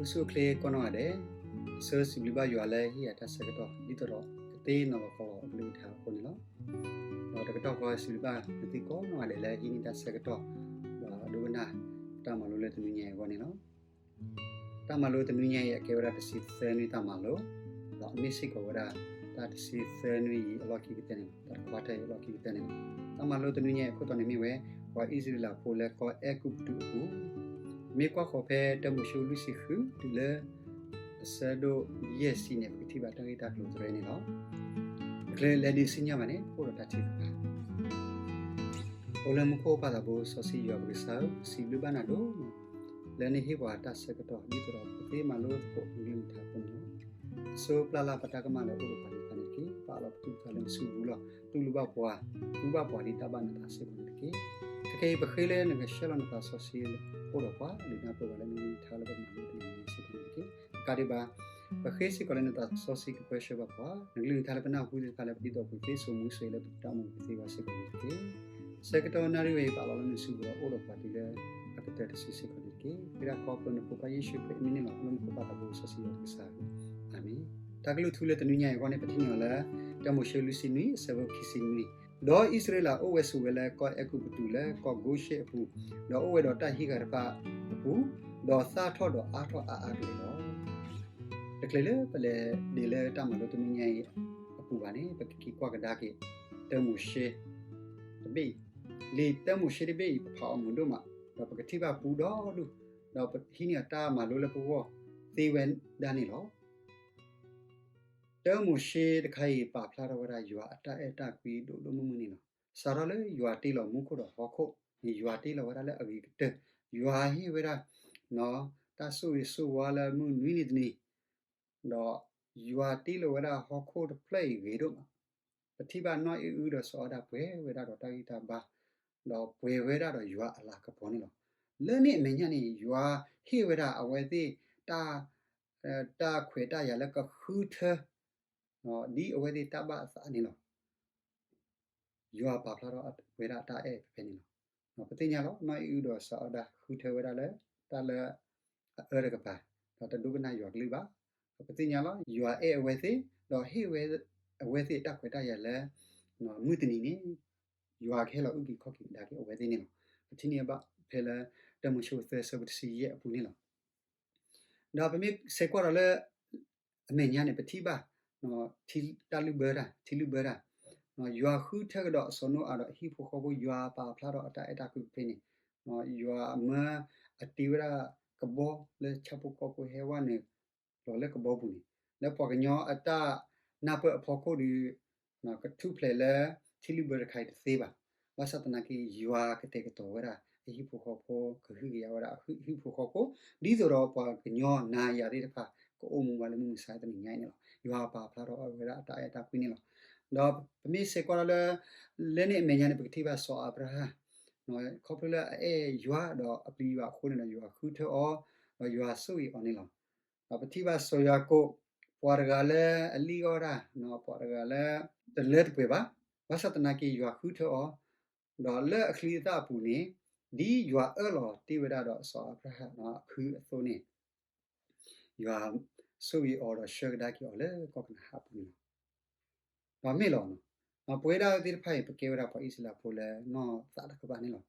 ဆူၣ်အိၣ်ချ့ကိးနီၢ်ဂၤဒဲး, ဆၢစံးဘျုးဘၣ်ယွၤလၢဟ့ၣ်ယၤတၢ်ဆၢကတီၢ် ဒ်သိးဒီးကသ့ၣ်နီၣ်လီၤကီလီၤအကလုၢ်ကထါအဃိန့ၣ်လီၤ. ဒီးတကတီၢ်ဃီစံးဘျုးဘၣ်နသ့ၣ်ကိးနီၢ်ဂၤဒဲးလၢဟံးန့ၢ်တၢ်ဆၢကတီၢ် ဒီးဒိကနၣ်တၢ်မၤလိလၢတနွံညါအံၤအဂီၢ်န့ၣ်လီၤ. တၢ်မၤလိတနွံညါအံၤ အကဲဝဲဒၣ်တဆံသၢနွံတၢ်မၤလိ, ဒီးအမ့ၢ်စ့ၢ်ကီးဝဲဒၣ်တၢ်တဆံသၢနွံအံၤအလီၢ်ခံကတၢၢ်န့ၣ်လီၤ. တၢ်တကွၢ်တၢ်အံၤအလီၢ်ခံကတၢၢ်န့ၣ်လီၤ. တၢ်မၤလိတနွံညါအံၤအခိၣ်တီန့ၣ်မ့ၢ်ဝဲ ပှၤအံၣ်စရ့လးဖိလၢကီၢ်အဲၤကူပတူးအပူၤ, မ့ၢ်ကွၢ်ဃီၤဖဲတၢမိၤၡ့လွံၢ်ဆံဃုတုၤလၢ အဆၢဒိၣ်ယဲၢ်ဆံန့ၣ် ပကထံၣ်ဘၣ်တၢ်ဂ့ၢ်တၢ်ကျိၤတရဲန့ၣ်လီၤ. တချုးလဲၤဒံးဆူညါဘၣ်န့ၣ် ပအိၣ်ဒီးတၢ်ထုကဖၣ် အိၣ်လၢမူခိၣ်ပၢ်သးဘိစီဆှံယွၤပကစၢ်ဧၢ, ပစံးဘျုးဘၣ်နၤဒိၣ်မး လၢနဟ့ၣ်ပှၤတၢ်ဆၢကတီၢ် ဒ်သိးဒီးပကသ့မၤလိသကိးနကလုၢ်နကထါအဃိန့ၣ်လီၤ. ဆိပျၢ်လၢ်ပတၢ်ကမၣ်လၢအိၣ်ဒီးပှၤသ့ၣ်တဖၣ်န့ၣ်တက့ၢ်. ပာ်လီၤပသူၣ်ပသးလၢနစုပူၤလီၤ. တူၢ်လိာ်ဘၣ်ပှၤ, တူၢ်ဘၣ်ပှၤဒ်တၢ်ဘၣ်နသးစ့ၢ်ကီးန့ၣ်တက့ၢ်. ခဲကနံၣ်အံၤ ပဃ့လၢနကဆှၢလီၤနသးစီဆှံအိၣ်ဒီးပှၤ ဒုးနၢ်ပၢၢ်ပှၤလၢနကလုၢ်နကထါလၢပကမၤလိတနံၤညါအံၤစ့ၢ်ကီးန့ၣ်တက့ၢ်. တကးဒံးဘၣ် ပဃ့စ့ၢ်ကီးလၢနသးစီဆှံကပၢဆှၢဘၣ်ပှၤ, နကလုၢ်နကထါလၢပနၢ်ဟူသ့ၣ်တဖၣ်လၢပဒ်သိးပကသ့စိာ်မူစိာ်အံၤလၢပတၢ်အိၣ်မူပကသ့ဝဲစ့ၢ်ကီးန့ၣ်တက့ၢ်. ဆၢကတီၢ်နၣ်ရံၣ်ဝဲအံၤ ပာ်လီၤလၢနစုပူၤဒီးအိၣ်ဒီးပှၤတုၤလၢအကတၢၢ်တစုစ့ၢ်ကီးန့ၣ်တက့ၢ်. ဃ့တၢ်ခီဖျိနဖိခွါယ့ၣ်ၡူးခရံာ်အမံၤန့ၣ်လီၤ. လၢမူခိၣ်ပၢ်သးဘိစီဆှံယွၤပကစၢ်ဧၢ, အၤမ့ၣ်. တၢ်ကလုၢ်ထူလၢတနွံညါအံၤအဂီၢ်န့ၣ် ပထံၣ်န့ၢ်အီၤလၢ တၢမိၤၡ့လွံၢ်ဆံနွံ အဆၢဖိခံဆံနွံ, ဒီးအံၣ်စရ့လးအိၣ်ဝဲဆိးဝဲလၢကီၢ်အဲၤကူပတူးလၢကီၢ်ဂိၡ့ၣ်အပူၤ, ဒီးအိၣ်ဝဲဒီးတၢ်ဟံးဃာ်တဖၣ်အပူၤ, ဒီးသၣ်ထီၣ်ဒီးအါထီၣ်အါအါကလဲာ်လီၤ. တချုးလၢပလဲၤဒံးလၢတၢ်မၤလိတနွံညါအံၤအပူၤဘၣ်န့ၣ် ပကက့ၤကွၢ်ကဒါက့ၤ တၢမိၤၡ့တဘ့ၣ်အံၤ, လံာ်တၢမိၤၡ့တဘ့ၣ်အံၤ ပဖးအီၤမုာ်ဒိၣ်မး, ဒီးပကထံၣ်ဘၣ်ပူဒီဒူၣ်, ဒီးပဟံးန့ၢ်အီၤတၢ်မၤလိလၢပဂီၢ်သ့ဝဲဒၣ်န့ၣ်လီၤ. တၢမိၤၡ့တခါအံၤ ပာ်ဖျါထီၣ်ဝဲဒၣ်ယွၤအတၢ်အဲၣ်တၢ်ကွံဒိၣ်ဒိၣ်မုၢ်မုၢ်န့ၣ်လီၤ. စးထီၣ်လၢယွၤတ့လီၤမူခိၣ်ဒီးဟီၣ်ခိၣ်န့ၣ် ယွၤတ့လီၤဝဲဒၣ်လၢအဂ့ၤကတၢၢ်, ယွၤဟ့ၣ်ဝဲဒၣ် တၢ်ဆိၣ်ဂ့ၤဆိၣ်ဝါလၢမုၢ်နွံနံၤတနံၤ, ဒီးယွၤတ့လီၤဝဲဒၣ်ဟီၣ်ခိၣ်တဖျၢၣ်အံၤဂ့ၤဒိၣ်မး, ပထံၣ်ဘၣ်နီၢ်အံၣ်အုဒီးစီၤအၤဒၣ်ပှဲၤဝဲဒၣ်ဒီးတၢ်ဂံၢ်တၢ်ဘါ, ဒီးပှဲၤဝဲဒၣ်ဒီးယွၤအလၤကပီၤန့ၣ်လီၤ. လၢန့ၣ်အမဲာ်ညါန့ၣ် ယွၤဟ့ၣ်ဝဲဒၣ်အဝဲသ့ၣ် တၢ်ခွဲးတၢ်ယာ်လၢကဃုထၢ ဒ်အဝဲသ့ၣ်တၢ်ဘၣ်အသးန့ၣ်လီၤ. ယွၤပာ်ဖျါထီၣ်ဝဲဒၣ်တၢ်အဲၣ်ဖဲန့ၣ်လီၤ. ပသ့ၣ်ညါလီၤ နီၢ်အံၣ်အုဒီးစီၤအၤဒၣ်ဃုထၢဝဲဒၣ်လၢ တၢ်လၢအအၢတကပၤ, ဒီးတဒိကနၣ်ယွၤကလုၢ်ဘၣ်. ပသ့ၣ်ညါလီၤ ယွၤအဲၣ်အဝဲသ့ၣ်, ဒီးဟ့ၣ်ဝဲအဝဲသ့ၣ်တၢ်ခွဲးတၢ်ယာ်လၢ မုၢ်တနံၤန့ၣ် ယွၤကဟဲလီၤအုၣ်က့ၤခီၣ်က့ၤကဒါက့ၤအဝဲသ့ၣ်န့ၣ်လီၤ. ပထံၣ်န့ၢ်ဘၣ်ဖဲလၢ တၢမိၤၡ့သၢဆၢဖိတဆံယဲၢ်အပူၤန့ၣ်လီၤ. ဒီးပမ့ၢ်ဆဲးကွၢ်ဒီးလၢ အမဲာ်ညါန့ၣ် ပထံၣ်ဘၣ် ထံတၢ်လုၢ်ဘၢတၢ်, ထံလုၢ်ဘၢတၢ်, ယွၤဃုထၢကဒီးစီၤနိအၤဒီးအဟံၣ်ဖိဃီဖိ, ယွၤပာ်ဖျါထီၣ်အတၢ်အဲၣ်တၢ်ကွံဖဲန့ၣ်, ယွၤမၢအတ့ဝဲဒၣ်ကဘီလၢဆၣ်ဖိကီၢ်ဖိဟဲဝဲနုာ်လီၤလၢကဘီပူၤန့ၣ်, လၢပှၤကညီအတၢ်နၢ်ပၢၢ်အဖီခိၣ်ဒီး ကထူၣ်ဖျဲးလၢထံလုၢ်ဘၢတခါအံၤတသ့ဘၣ်. ဘၣ်ဆၣ်သနာ်က့ ယွၤကတဲာ်ကတီၤဝဲဒၣ်အဟံၣ်ဖိဃီဖိ, ကဟုကယာ်ဝဲဒၣ်အဟံၣ်ဖိဃီဖိ, ဒ်သိးဒီးပှၤကညီနၤယၤသ့ၣ်တဖၣ် ကအိၣ်မူဘၣ်လၢမုၢ်မဆါတနံၤညါအံၤန့ၣ်လီၤ. ယွၤပာ်ဖျါထီၣ်ဝဲဒၣ်အတၢ်အဲၣ်တၢ်ကွံန့ၣ်လီၤ. ဒီးပမ့ၢ်ဆဲးကွၢ်ဒီးလၢ လၢန့ၣ်အမဲာ်ညါန့ၣ် ပကထံၣ်ဘၣ်စီၤအၤဘြၤဟၣ် ခီဖျိလၢအအဲၣ်ယွၤဒီးအပျံၤယွၤအဃိန့ၣ်ဒီး ယွၤဃုထၢအီၤ, ဒီးယွၤဆိၣ်ဂ့ၤအီၤန့ၣ်လီၤ. ဒီးပထံၣ်ဘၣ်စီၤယၤကိာ်, ပှၤတဂၤလၢအလံၣ်အီၣ်တၢ်, ပှၤတဂၤလၢ တလၢတပှဲၤဘၣ်, ဘၣ်ဆၣ်သနာ်က့ ယွၤဃုထၢအီၤ, ဒီးလၢအချံအသၣ်အပူၤန့ၣ်, ဒ်ယွၤအၢၣ်လီၤတ့ၢ်ဝဲဒၣ်ဒီးစီၤအၤဘြၤဟၣ်အဖုအသိးန့ၣ် ယွၤဆိၣ်ဂ့ၤအီၤဒီးဆှၢကဒါက့ၤအီၤလၢကီၢ်ကနၤအၣ်အပူၤန့ၣ်လီၤ. ဒီးမ့ၢ်လီၤ, ပဝဲဒၣ်သ့ၣ်တဖၣ်အံၤ ပကဲဝဲဒၣ်ပှၤအံၣ်စရ့လးဖိလၢနီၢ်သးတကပၤန့ၣ်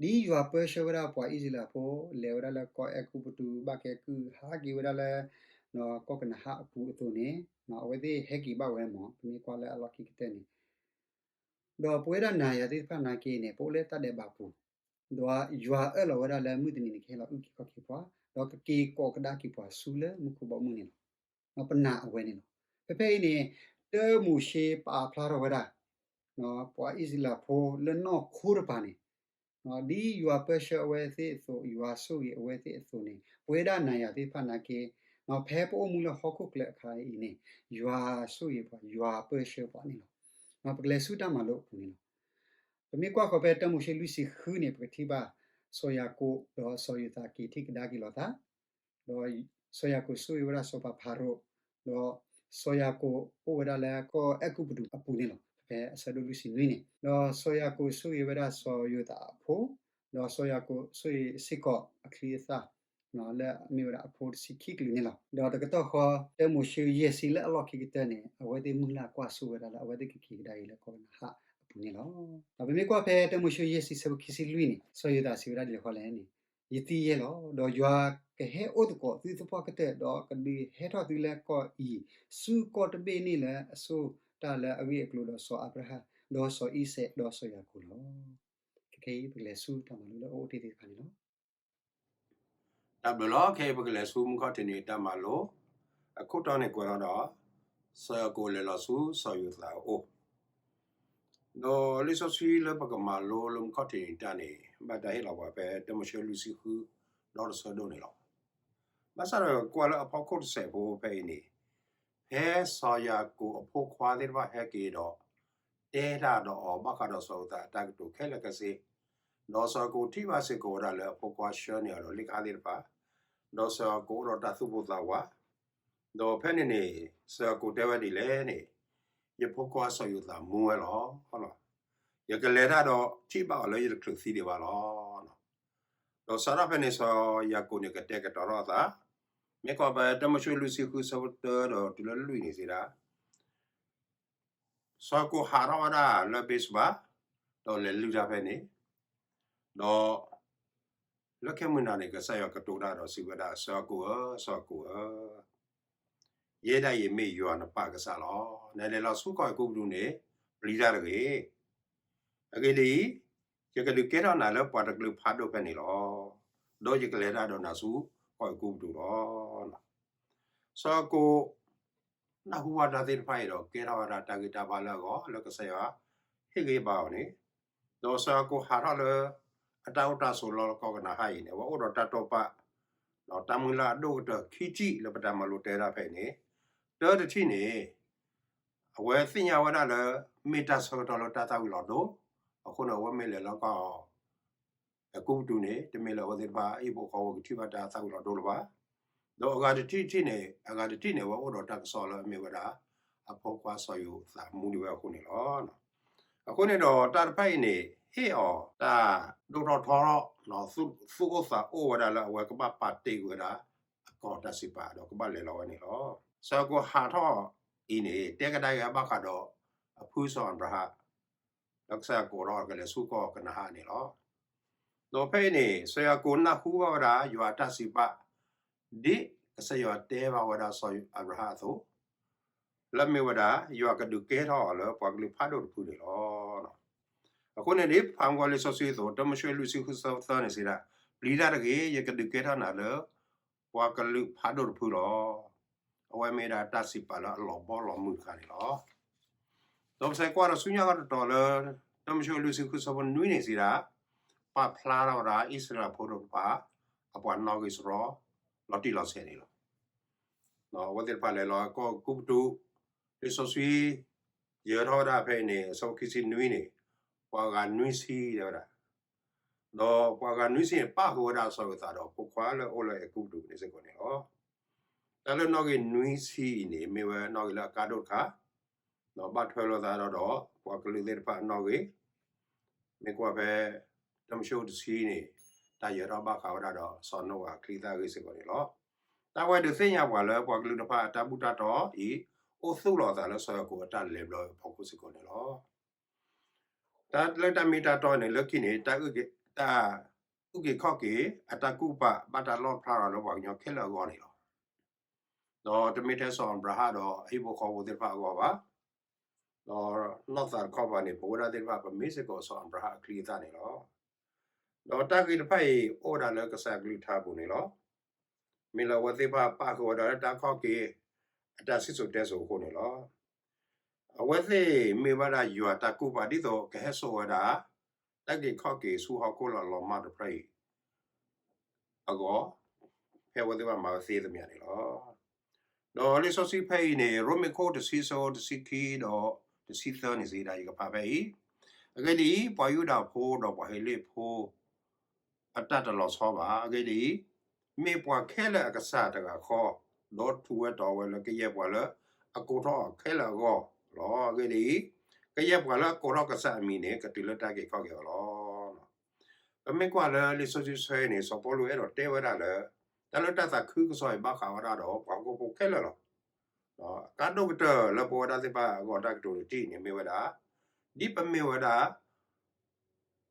လီၤ. ဒ်ယွၤပၢဆှၢဝဲဒၣ်ပှၤအံၣ်စရ့လးဖိ လဲၤဝဲဒၣ်လၢကီၢ်အဲၤကူပတူး ဘၣ်ကဲကုၢ်ဟးက့ၤဝဲဒၣ်လၢ ကီၢ်ကနၤအၣ်အပူၤအသိးန့ၣ်, အဝဲသ့ၣ်ဟဲက့ၤဘၣ်ဝဲမး ပမ့ၢ်ကွၢ်လၢအလီၢ်ခံကတၢၢ်န့ၣ် ဒီးပဝဲဒၣ်နၤယၤသ့ၣ်တဖၣ်နာ်က့န့ၣ် ပအိၣ်လၢတၢ်ဒဲးဘးပူၤ, ဒီးယွၤအၢၣ်လီၤဝဲဒၣ်လၢမုၢ်တနံၤန့ၣ် ကဟဲလီၤအုၣ်က့ၤခီၣ်က့ၤပှၤ, ဒီးကက့ၤကိးကဒါက့ၤပှၤဆူလၢမူခိၣ်ဘီမုၢ်န့ၣ်လီၤ. ပနာ်အဝဲန့ၣ်လီၤ. ဖဲဖဲအံၤန့ၣ် တၢမိၤၡ့ပာ်ဖျါထီၣ်ဝဲဒၣ် ပှၤအံၣ်စရ့လးဖိလၢနီၢ်ခိတပၤန့ၣ်, ဒ်ယွၤပၢဆှၢအဝဲသ့ၣ်အသိး ယွၤဆိၣ်ဂ့ၤအဝဲသ့ၣ်အသိးန့ၣ် ပဝဲဒၣ်နၤယၤသ့ၣ်တဖၣ်နာ်က့, ဖဲပအိၣ်မူလၢဟီၣ်ခိၣ်ချၢအခါအံၤန့ၣ် ယွၤဆိၣ်ဂ့ၤပှၤ ယွၤပၢဆှၢပှၤန့ၣ်လီၤ. ပကလဲၤဆူတၢ်မၤလိအပူၤန့ၣ်လီၤ. ပမ့ၢ်ကွၢ်ဃီၤဖဲတၢမိၤၡ့လွံၢ်ဆံဃုန့ၣ် ပကထံၣ်ဘၣ် စီၤယၤကိာ်ဒီးစီၤယိၤသးက့ၤထံၣ်ကဒါက့ၤလိာ်သး ဒီးစီၤယၤကိာ်ဆိၣ်ဂ့ၤဝဲဒၣ်စီၤပၤဖၤရိၤ, ဒီးစီၤယၤကိာ်အိၣ်ဝဲဒၣ်လၢကီၢ်အဲၤကူပတူးအပူၤန့ၣ်လီၤ. ဖဲအဆၢဒိၣ်လွံၢ်ဆံနွံန့ၣ်, ဒီးစီၤယၤကိာ်ဆိၣ်ဂ့ၤဝဲဒၣ်စီၤယိၤသးအဖိ, ဒီးစီၤယၤကိာ်ဆိၣ်ဂ့ၤစ့ၢ်ကီးအချံအသၣ်, လၢအမ့ၢ်ဝဲဒၣ်အဖိတဆံခံကလုာ်န့ၣ်လီၤ. ဒီးတကတီၢ်ဃီ တၢမိၤၡ့ယဲၢ်ဆံလၢအလီၢ်ခံကတၢၢ်န့ၣ် အဝဲသ့ၣ်မုၢ်လၢ်ကွၢ်စိဝဲဒၣ်လၢအဝဲသ့ၣ်ကက့ၤကဒါအံၤလၢကီၢ်ကနၤအၣ်အပူၤန့ၣ်လီၤ. ဒီးပမ့ၢ်ကွၢ်ဖဲတၢမိၤၡ့ယဲၢ်ဆံဆၢဖိခံဆံလွံၢ်န့ၣ် စီၤယိၤသးစံးဝဲဒၣ်ဒ်လဲၣ်ဃီလဲၣ်န့ၣ်, ယသံယဲလီၤ. ဒီးယွၤကဟဲအိၣ်သကိးသုသပှၢ်ကတၢၢ်, ဒီးကဒုးဟဲထီၣ်သုလၢကီၢ်အံၤ ဆူကီၢ်တဘ့ၣ်န့ၣ်လၢအဆိၣ်တၢ်လၢအဂ့ၢ်အကျိၤဒီးစီၤအၤဘြၤဟၣ်, ဒီးစီၤအံၤစဲး, ဒီးစီၤယၤကိာ်လီၤ. ခဲခဲအံၤ ပကလဲၤဆူတၢ်မၤလိလၢအအိၣ်တ့ၢ်သ့ၣ်တဖၣ်န့ၣ်လီၤ. တၢ်ဘျုးလီၤ. ခဲအံၤပကလဲၤဆူမုၢ်ခီၣ်ထံးနံၤတၢ်မၤလိ, အခိၣ်တီန့ၣ်ကွဲးလီၤဒီး စီၤယၤကိာ်လဲၤလီၤဆူစီၤယိၤသးအအိၣ်, ဒီးလံာ်စီဆှံလၢပကမၤလိလၢမုၢ်ခီၣ်ထံးနံၤတၢ်န့ၣ် ဘၣ်တၢ်ဟ့ၣ်လီၤပှၤဖဲတၢမိၤၡ့လွံၢ်ဆံဃု ဒီတဆၢဒိၣ်န့ၣ်လီၤ. ဘၣ်ဆၣ်ဒီးကွၢ်လၢအဖီခိၣ်တစဲးဖိဖဲအံၤန့ၣ်, ဖဲစီၤယၤကိာ်အဖိခွါသ့ၣ်တဖၣ်ဟဲက့ၤဒီး တဲတၢ်ဒီးအီၤဘၣ်ဃးဒီးစီၤယိၤသးအတၢ်ကတိၤခဲလၢာ်ခဲဆ့, ဒီးစီၤယၤကိာ်ထံၣ်ဘၣ်စ့ၢ်ကီးဝဲဒၣ်လၢအဖိခွါဆှၢန့ၢ်အီၤဒီးလ့ၣ်ကဟၣ်သ့ၣ်တဖၣ်, ဒီးစီၤယၤကိာ်အိၣ်ဒီးတၢ်သူၣ်ပိၢ်သးဝး, ဒီးဖဲန့ၣ်န့ၣ် စီၤယၤကိာ်တဲဝဲဒ်လဲၣ်န့ၣ်, ယဖိခွါစီၤယိၤသးမူဝဲလီၤ. ယကလဲၤတၢ်ဒီးထံၣ်ဘၣ်အီၤလၢယတချုးသံဒံးဘၣ်လီၤ. ဒီးစးထီၣ်ဖဲန့ၣ် စီၤယၤကိာ်န့ၣ်ကတဲာ်ကတီၤထီၣ်အသး, မ့ၢ်ကွၢ်ဖဲတၢမိၤၡ့လွံၢ်ဆံဃုဆၢဖိတၢဒီးတုၤလၢလွံၢ်န့ၣ်စံးဒၣ် စီၤယၤကိာ်ဟးထီၣ်ဝဲဒၣ်လၢဘ့းၡဘၤ, ဒီးလဲၤလုၢ်တၢ်ဖဲန့ၣ်, ဒီးလၢခံမုၢ်နၤန့ၣ် ကစၢ်ယွၤကတိၤတၢ်ဒီးစံးဝဲဒၣ်, စီၤယၤကိာ်ဧၢ, စီၤယၤကိာ်ဧၢ, ယဲဒၣ်အံၤမ့ၢ်ယွၤနပၢ်ကစၢ်လီၤ. နလဲၤလီၤဆူကီၢ်အဲၤကူပတူးန့ၣ် ပျံၤတၢ်တဂ့ၤ. အဂ့ၢ်ဒ်အံၤ, ယကဒုးကဲထီၣ်နၤလၢပှၤတကလုာ်ဖးဒိၣ်ဖဲန့ၣ်လီၤ. ဒီးယကလဲၤတၢ်ဒီးနၤဆူကီၢ်အဲၤကူပတူးလီၤ. စီၤယၤကိာ် နၢ်ဟူဝဲတၢ်သ့ၣ်တဖၣ်အံၤဒီး ကဲထီၣ်ဝဲဒၣ်တၢ်ဂံၢ်တၢ်ဘါလၢအဂီၢ် လၢကစၢ်ယွၤဟ့ၣ်ဂံၢ်ဘါအီၤန့ၣ်, ဒီးစီၤယၤကိာ်ဟးထီၣ်လၢ အတၢ်အိၣ်တၢ်ဆိးလၢကီၢ်ကနၤအၣ်အံၤန့ၣ် အဝဲအိၣ်ဒီးတၢ်တိာ်ပာ် ဒီးတၢ်မုၢ်လၢ်အဒိၣ်ကတၢၢ်ခံထံၣ်လၢပတၢ်မၤလိတဲဒၣ်ဖဲအံၤန့ၣ်, တၢတထံၣ်န့ၣ် အဝဲသ့ၣ်ညါဝဲဒၣ်လၢ မ့ၢ်တၢ်ဆၢကတီၢ်လၢတၢ်သၣ်ဝံၤလီၤဒိ, အဃိန့ၣ် အဝဲမ့ၢ်လဲၤလၢကီၢ် အဲၤကူပတူးန့ၣ် တမ့ၢ်လၢအဝဲသ့ၣ်တဖၣ် ဟံၣ်ဖိဃီဖိကထံၣ်ဘၣ်တၢ်သၣ်ဝံၤလီၤဒိလၢၤဘၣ်. ဒီးအဂၤတထံၣ်တထံၣ်န့ၣ်, အဂၤတထံၣ်န့ၣ် အဝဲအိၣ်ဒီးတၢ်ကစီၣ်လၢအမ့ၢ်ဝဲဒၣ် အဖိခွါစီၤယိၤသးမူဒံးဝဲအဃိန့ၣ်လီၤ. အဃိန့ၣ်ဒီးတၢ်တဖၣ်အံၤန့ၣ် ဟ့ၣ်အီၤတၢ်ဒိၣ်ထီၣ်ထီထီၣ်, သူၣ်အိၣ်သးအိၣ်ဝဲဒၣ်လၢအဝဲကဘၣ်ပာ်တ့ၢ်ကွံာ်ဝဲဒၣ် အကီၢ်တၢ်စံးပာ်ဒီးကဘၣ်လဲၤလီၤဝဲန့ၣ်လီၤ. စီၤယၤကိာ်ဟးထီၣ်အံၤန့ၣ် တဲကဒါက့ၤဘၣ်ဃးဒီး အဖုစီၤအၤဘြၤဟၣ် လၢကစၢ်ယွၤကိးထီၣ်ကလဲၤဆူကီၢ်ကနၤအၣ်န့ၣ်လီၤ. ဒီးဖဲအံၤန့ၣ် စီၤယၤကိာ်နၢ်ဟူဘၣ်ဝဲဒၣ် ယွၤအတၢ်စံးပာ် ဒ်ကစၢ်ယွၤတဲဘၣ်ဝဲဒၣ်စီၤအၤဘြၤဟၣ်အသိး, လၢအမ့ၢ်ဝဲဒၣ် ယွၤကဒုးကဲထီၣ်အီၤလၢပှၤကလုာ်ဖးဒိၣ်တဖုန့ၣ်လီၤ. အဃိန့ၣ်ဒ်ဖးမုၢ်ကီၤလံာ်စီဆှံအသိး တၢမိၤၡ့လွံၢ်ဆံဃုဆၢဖိသၢန့ၣ်စံးဒၣ်, ပျံၤတၢ်တဂ့ၤ, ယကဒုးကဲထီၣ်နၤလၢ ပှၤကလုာ်ဖးဒိၣ်တဖုလီၤ. အဝဲမ့ၢ်ဒၣ်တၢ်စံးပာ်လၢအလီၤဘီလီၤမုၢ်တခါန့ၣ်လီၤ. ဒီးပစဲးကွၢ်ဒီးဆူညါကီတတီၤလၢ တၢမိၤၡ့လွံၢ်ဆံဃုဆၢဖိနွံန့ၣ်စံးဒၣ်, ပာ်ဖျါထီၣ်ဝဲဒၣ်အံၣ်စရ့လးဖိတဖၣ် အပှၤနီၣ်ဂံၢ်စရီ လီၤတံၢ်လီၤဆဲးန့ၣ်လီၤ. အဝဲသ့ၣ်တဖၣ်လဲၤလီၤကီၢ်အဲၤကူပတူး, လံာ်စီဆှံ ယၢၤထီၣ်ဝဲဒၣ်ဖဲအံၤန့ၣ် အဆၢဖိခံဆံနွံန့ၣ်, ပှၤဂၤနွံဆံတဲဝဲဒၣ် ဒီးပှၤဂၤနွံဆံန့ၣ် ပၣ်ဃုာ်ဝဲဒၣ်စီၤယိၤသးဒီးအဖိခွါလၢအအိၣ်လၢအဲၤကူပတူးန့ၣ်စ့ၢ်ကီးန့ၣ်လီၤ. တၢ်လၢနီၣ်ဂံၢ်နွံဆံအံၤန့ၣ် မ့ၢ်ဝဲနီၣ်ဂံၢ်လၢအကါဒိၣ်တခါ, ဒီးဘၣ်ထွဲလိာ်သးဒီးပှၤကလုာ်သ့ၣ်တဖၣ်အနီၣ်ဂံၢ်, မ့ၢ်ကွၢ်ဖဲ တၢမိၤၡ့တဆံန့ၣ် တၢ်ယၢၤထီၣ်ဘၣ်ဃးဝဲဒၣ်ဒီးစီၤနိအၤအချံအသၣ်အဂ့ၢ်စ့ၢ်ကီးန့ၣ်လီၤ. တၢ်ဝဲဒုးသ့ၣ်ညါပှၤလၢပှၤကလုာ်တဖၣ်အတၢ်ဘူၣ်တၢ်တီအံၤ အိၣ်သူၣ်လီၤအသးလၢစီၤယၤကိာ်အတၢ်လဲၤဘျီအဖီခိၣ်စ့ၢ်ကီးန့ၣ်လီၤ. တၢ်လၢတၢ်မ့ၢ်တၢ်တီန့ၣ် လၢခံန့ၣ် တၢ်အုၣ်က့ၤခီၣ်က့ၤ အတၢ်ကူၣ်ပာ်ဘၣ်တၢ်လီၣ်ဖျါထီၣ်လၢပှၤကညီခဲလၢာ်အဂီၢ်န့ၣ်လီၤ. ဒီးတမ့ၢ်ထဲစီၤအၤဘြၤဟၣ်ဒီးအဟံၣ်ဖိဃီဖိသ့ၣ်တဖၣ်အဂီၢ်ဘၣ်. ဒီးနီၢ်သးတခီပၤန့ၣ် ပဝဲဒၣ်သ့ၣ်တဖၣ်ပမ့ၢ်စ့ၢ်ကီးစီၤအၤဘြၤဟၣ်အချံအသၣ်န့ၣ်လီၤ. ဒီးတၢ်ဂ့ၢ်တဖၣ်အံၤ အိၣ်ဝဲဒၣ်လၢကစၢ်အကလုၢ်ကထါအပူၤန့ၣ်လီၤ. မ့ၢ်လၢအဝဲသ့ၣ်တဖၣ်ပၣ်ဃုာ်ဝဲဒၣ်လၢတၢ်ခီၣ်က့ၤ အတၢ်စံၣ်စိၤတဲစိၤအဃိန့ၣ်လီၤ. အဝဲသ့ၣ်မ့ၢ်ဝဲဒၣ်ယွၤတၢ်ကူၣ်ပာ်ဒ်သိးကဟဲစိာ်ဝဲဒၣ် တၢ်က့ၤခီၣ်က့ၤဆူဟီၣ်ခိၣ်လၢအလီၤမၢ်တဖျၢၣ်အံၤ အဂီၢ်, ဖဲအဝဲသ့ၣ်ဘၣ်မၤဝဲသ့သမျှန့ၣ်လီၤ. ဒီးလံာ်စီဆှံဖဲအံၤန့ၣ် ရိမ့ၤခိၣ်တဆံဆၢဖိတဆံခံဒီးတဆံသၢန့ၣ်စံးဒၣ် ယကဖးဖဲအံၤ, အဂ့ၢ်ဒ်အံၤ, ပှၤယူဒၤဖိဒီးပှၤဟ့းလ့ၣ်ဖိ အတၢ်တလီၤဆီဘၣ်. အဂ့ၢ်ဒ်အံၤ, မ့ၢ်ပှၤခဲလၢာ်အကစၢ်တဂၤဃီ, ဒီးထူးဝဲတီၤဝဲလၢကယဲၢ်ပှၤလၢအကိးထီၣ်အီၤခဲလၢာ်အဂီၢ်လီၤ. အဂ့ၢ်ဒ်အံၤ, ကယဲၢ်ပှၤလၢအကိးထီၣ်ကစၢ်အမံၤန့ၣ် ကတုၤလၢတၢ်က့ၤခီၣ်က့ၤအီၤလီၤ. ပမ့ၢ်ကွၢ်လၢလံာ်စီဆှံဆၢအံၤန့ၣ် စီၤပီလူးအဲၣ်ဒိးတဲဝဲဒၣ်လၢ တၢ်လၢတၢ်သးခုကစီၣ်အံၤဘၣ်ဃးဝဲဒၣ်ဒီးပှၤဟီၣ်ခိၣ်ဖိခဲလၢာ်လီၤ. အကါဒိၣ်ကတၢၢ်လၢပဝဲဒၣ်သ့ၣ်တဖၣ်အဂီၢ်တၢ်ကတိၤတထံၣ်န့ၣ်မ့ၢ်ဝဲဒၣ် ဒ်ပမ့ၢ်ဝဲဒၣ်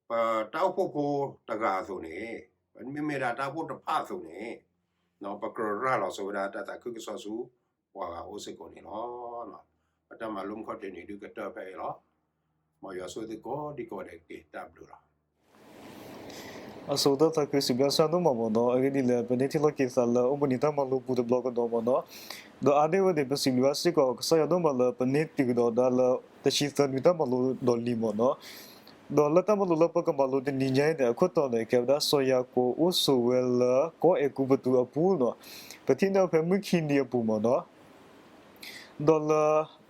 ပတၢ်အိၣ်ဖှိၣ်ဖိတဂၤအသိးန့ၣ်, ပမ့မ့ၢ်ဒၣ်တၢ်အိၣ်ဖှိၣ်တဖၣ်အသိးန့ၣ်, ပကြၢးရၤလီၤဆိဝဲဒၣ်တၢ်သးခုကစီၣ်ဆူပှၤဂၤအိၣ်စ့ၢ်ကီးန့ၣ်လီၤ. ပတၢ်မၤလိမုၢ်ခီၣ်ထံးန့ၣ်ဒုးကတၢၢ်ဖဲအံၤလီၤ. မ်ယွၤဆိၣ်ဂ့ၤသုကိးဒံကိးဒဲးတက့ၢ်, တၢ်ဘျုးလီၤ. အဆိကတၢၢ်သးခုစံးဘျုးစံးဒိၣ်မးမ့ၢ်နီၤ, အဂ့ၢ်ဒ်လဲၣ် ပန့ၢ်ထံၣ်လိာ်က့ၤသးလၢအိၣ်ဘှံးနံၤတၢ်မၤလိပူၤတဘျီကဒီးမ့ၢ်နီၤ, ဒီးအါန့ၢ်ဝဲန့ၣ် ပစံးဘျုးဘၣ်စ့ၢ်ကီးကစၢ်ယွၤဒိၣ်မးလၢပန့ၢ်တုၤကဒီးဒၣ်လၢ တဆံသၢနွံတၢ်မၤလိဒီးလံမ့ၢ်နီၤ, ဒီးလၢတၢ်မၤလိလၢပကမၤလိတနံၤညါအံၤန့ၣ် အခိၣ်တီန့ၣ် ကဲဝဲဒၣ်စီၤယၤကိာ်အိၣ်ဆိးဝဲလၢကီၢ်အဲၤကူပတူးအပူၤနီၤ, ပထံၣ်န့ၢ်ဖဲမုၢ်ခံနံၤအပူၤမ့ၢ်နီၤ ဒီးလ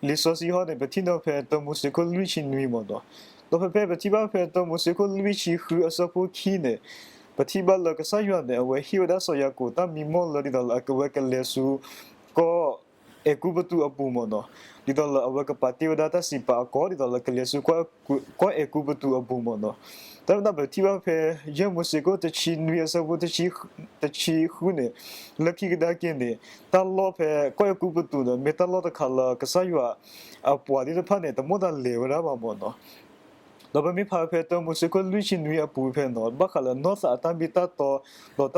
ၢလံာ်စီဆှံဟီန့ၣ် ပထံၣ်န့ၢ်ဖဲတၢမိၤၡ့ခိၣ်လွံၢ်ဆံနွံမ့ၢ်နီၤ, ဒီးဖဲဖဲပထံၣ်ဘၣ်ဖဲတၢမိၤၡ့ခိၣ်လွံၢ်ဆံဃုအဆၢဖိခံန့ၣ်, ပထံၣ်ဘၣ်လၢကစၢ်ယွၤန့ၣ် အဝဲဟ့ၣ်ဝဲဒၣ်စီၤယၤကိာ်တၢ်မံမီၢ်လၢဒ်သိးလၢအကဝဲကလဲၤဆူ ကီၢ်အဲၤကူပတူးအပူၤမ့ၢ်နီၤ, ဒ်သိးလၢအဝဲကပာ်တ့ၢ်ဝဲဒၣ်တၢ်စံးပာ်အကီၢ် ဒ်သိးလၢကလဲၤဆူ ကီၢ်အဲၤကူပတူးအပူၤမ့ၢ်နီၤ, တၢ်မ့ၢ်တၢ်ပထံၣ်ဘၣ်ဖဲ ယဲၢ်မိၤၡ့ခိၣ်တဆံနွံအဆၢဖိတဆံဃုန့ၣ်, လၢခံကဒါက့ၤန့ၣ်, တၢ်လီၢ်ဖဲကီၢ်အဲၤကူပတူးန့ၣ် မ့ၢ်တၢ်လီၢ်တခါလၢကစၢ်ယွၤအပှၤသ့ၣ်တဖၣ်န့ၣ် တမိၣ်သးလဲၤဝဲဒၣ်ဘၣ်မ့ၢ်နီၤ, ဒီးပမ့ၢ်ဖးဖဲတၢမိၤၡ့ခိၣ်လွံၢ်ဆံနွံအပူၤဖဲနီၤ ဘၣ်ဃးလၢနီၢ်သးအတၢ်မ့ၢ်တၢ်တီ, ဒီးတၢ်သိၣ်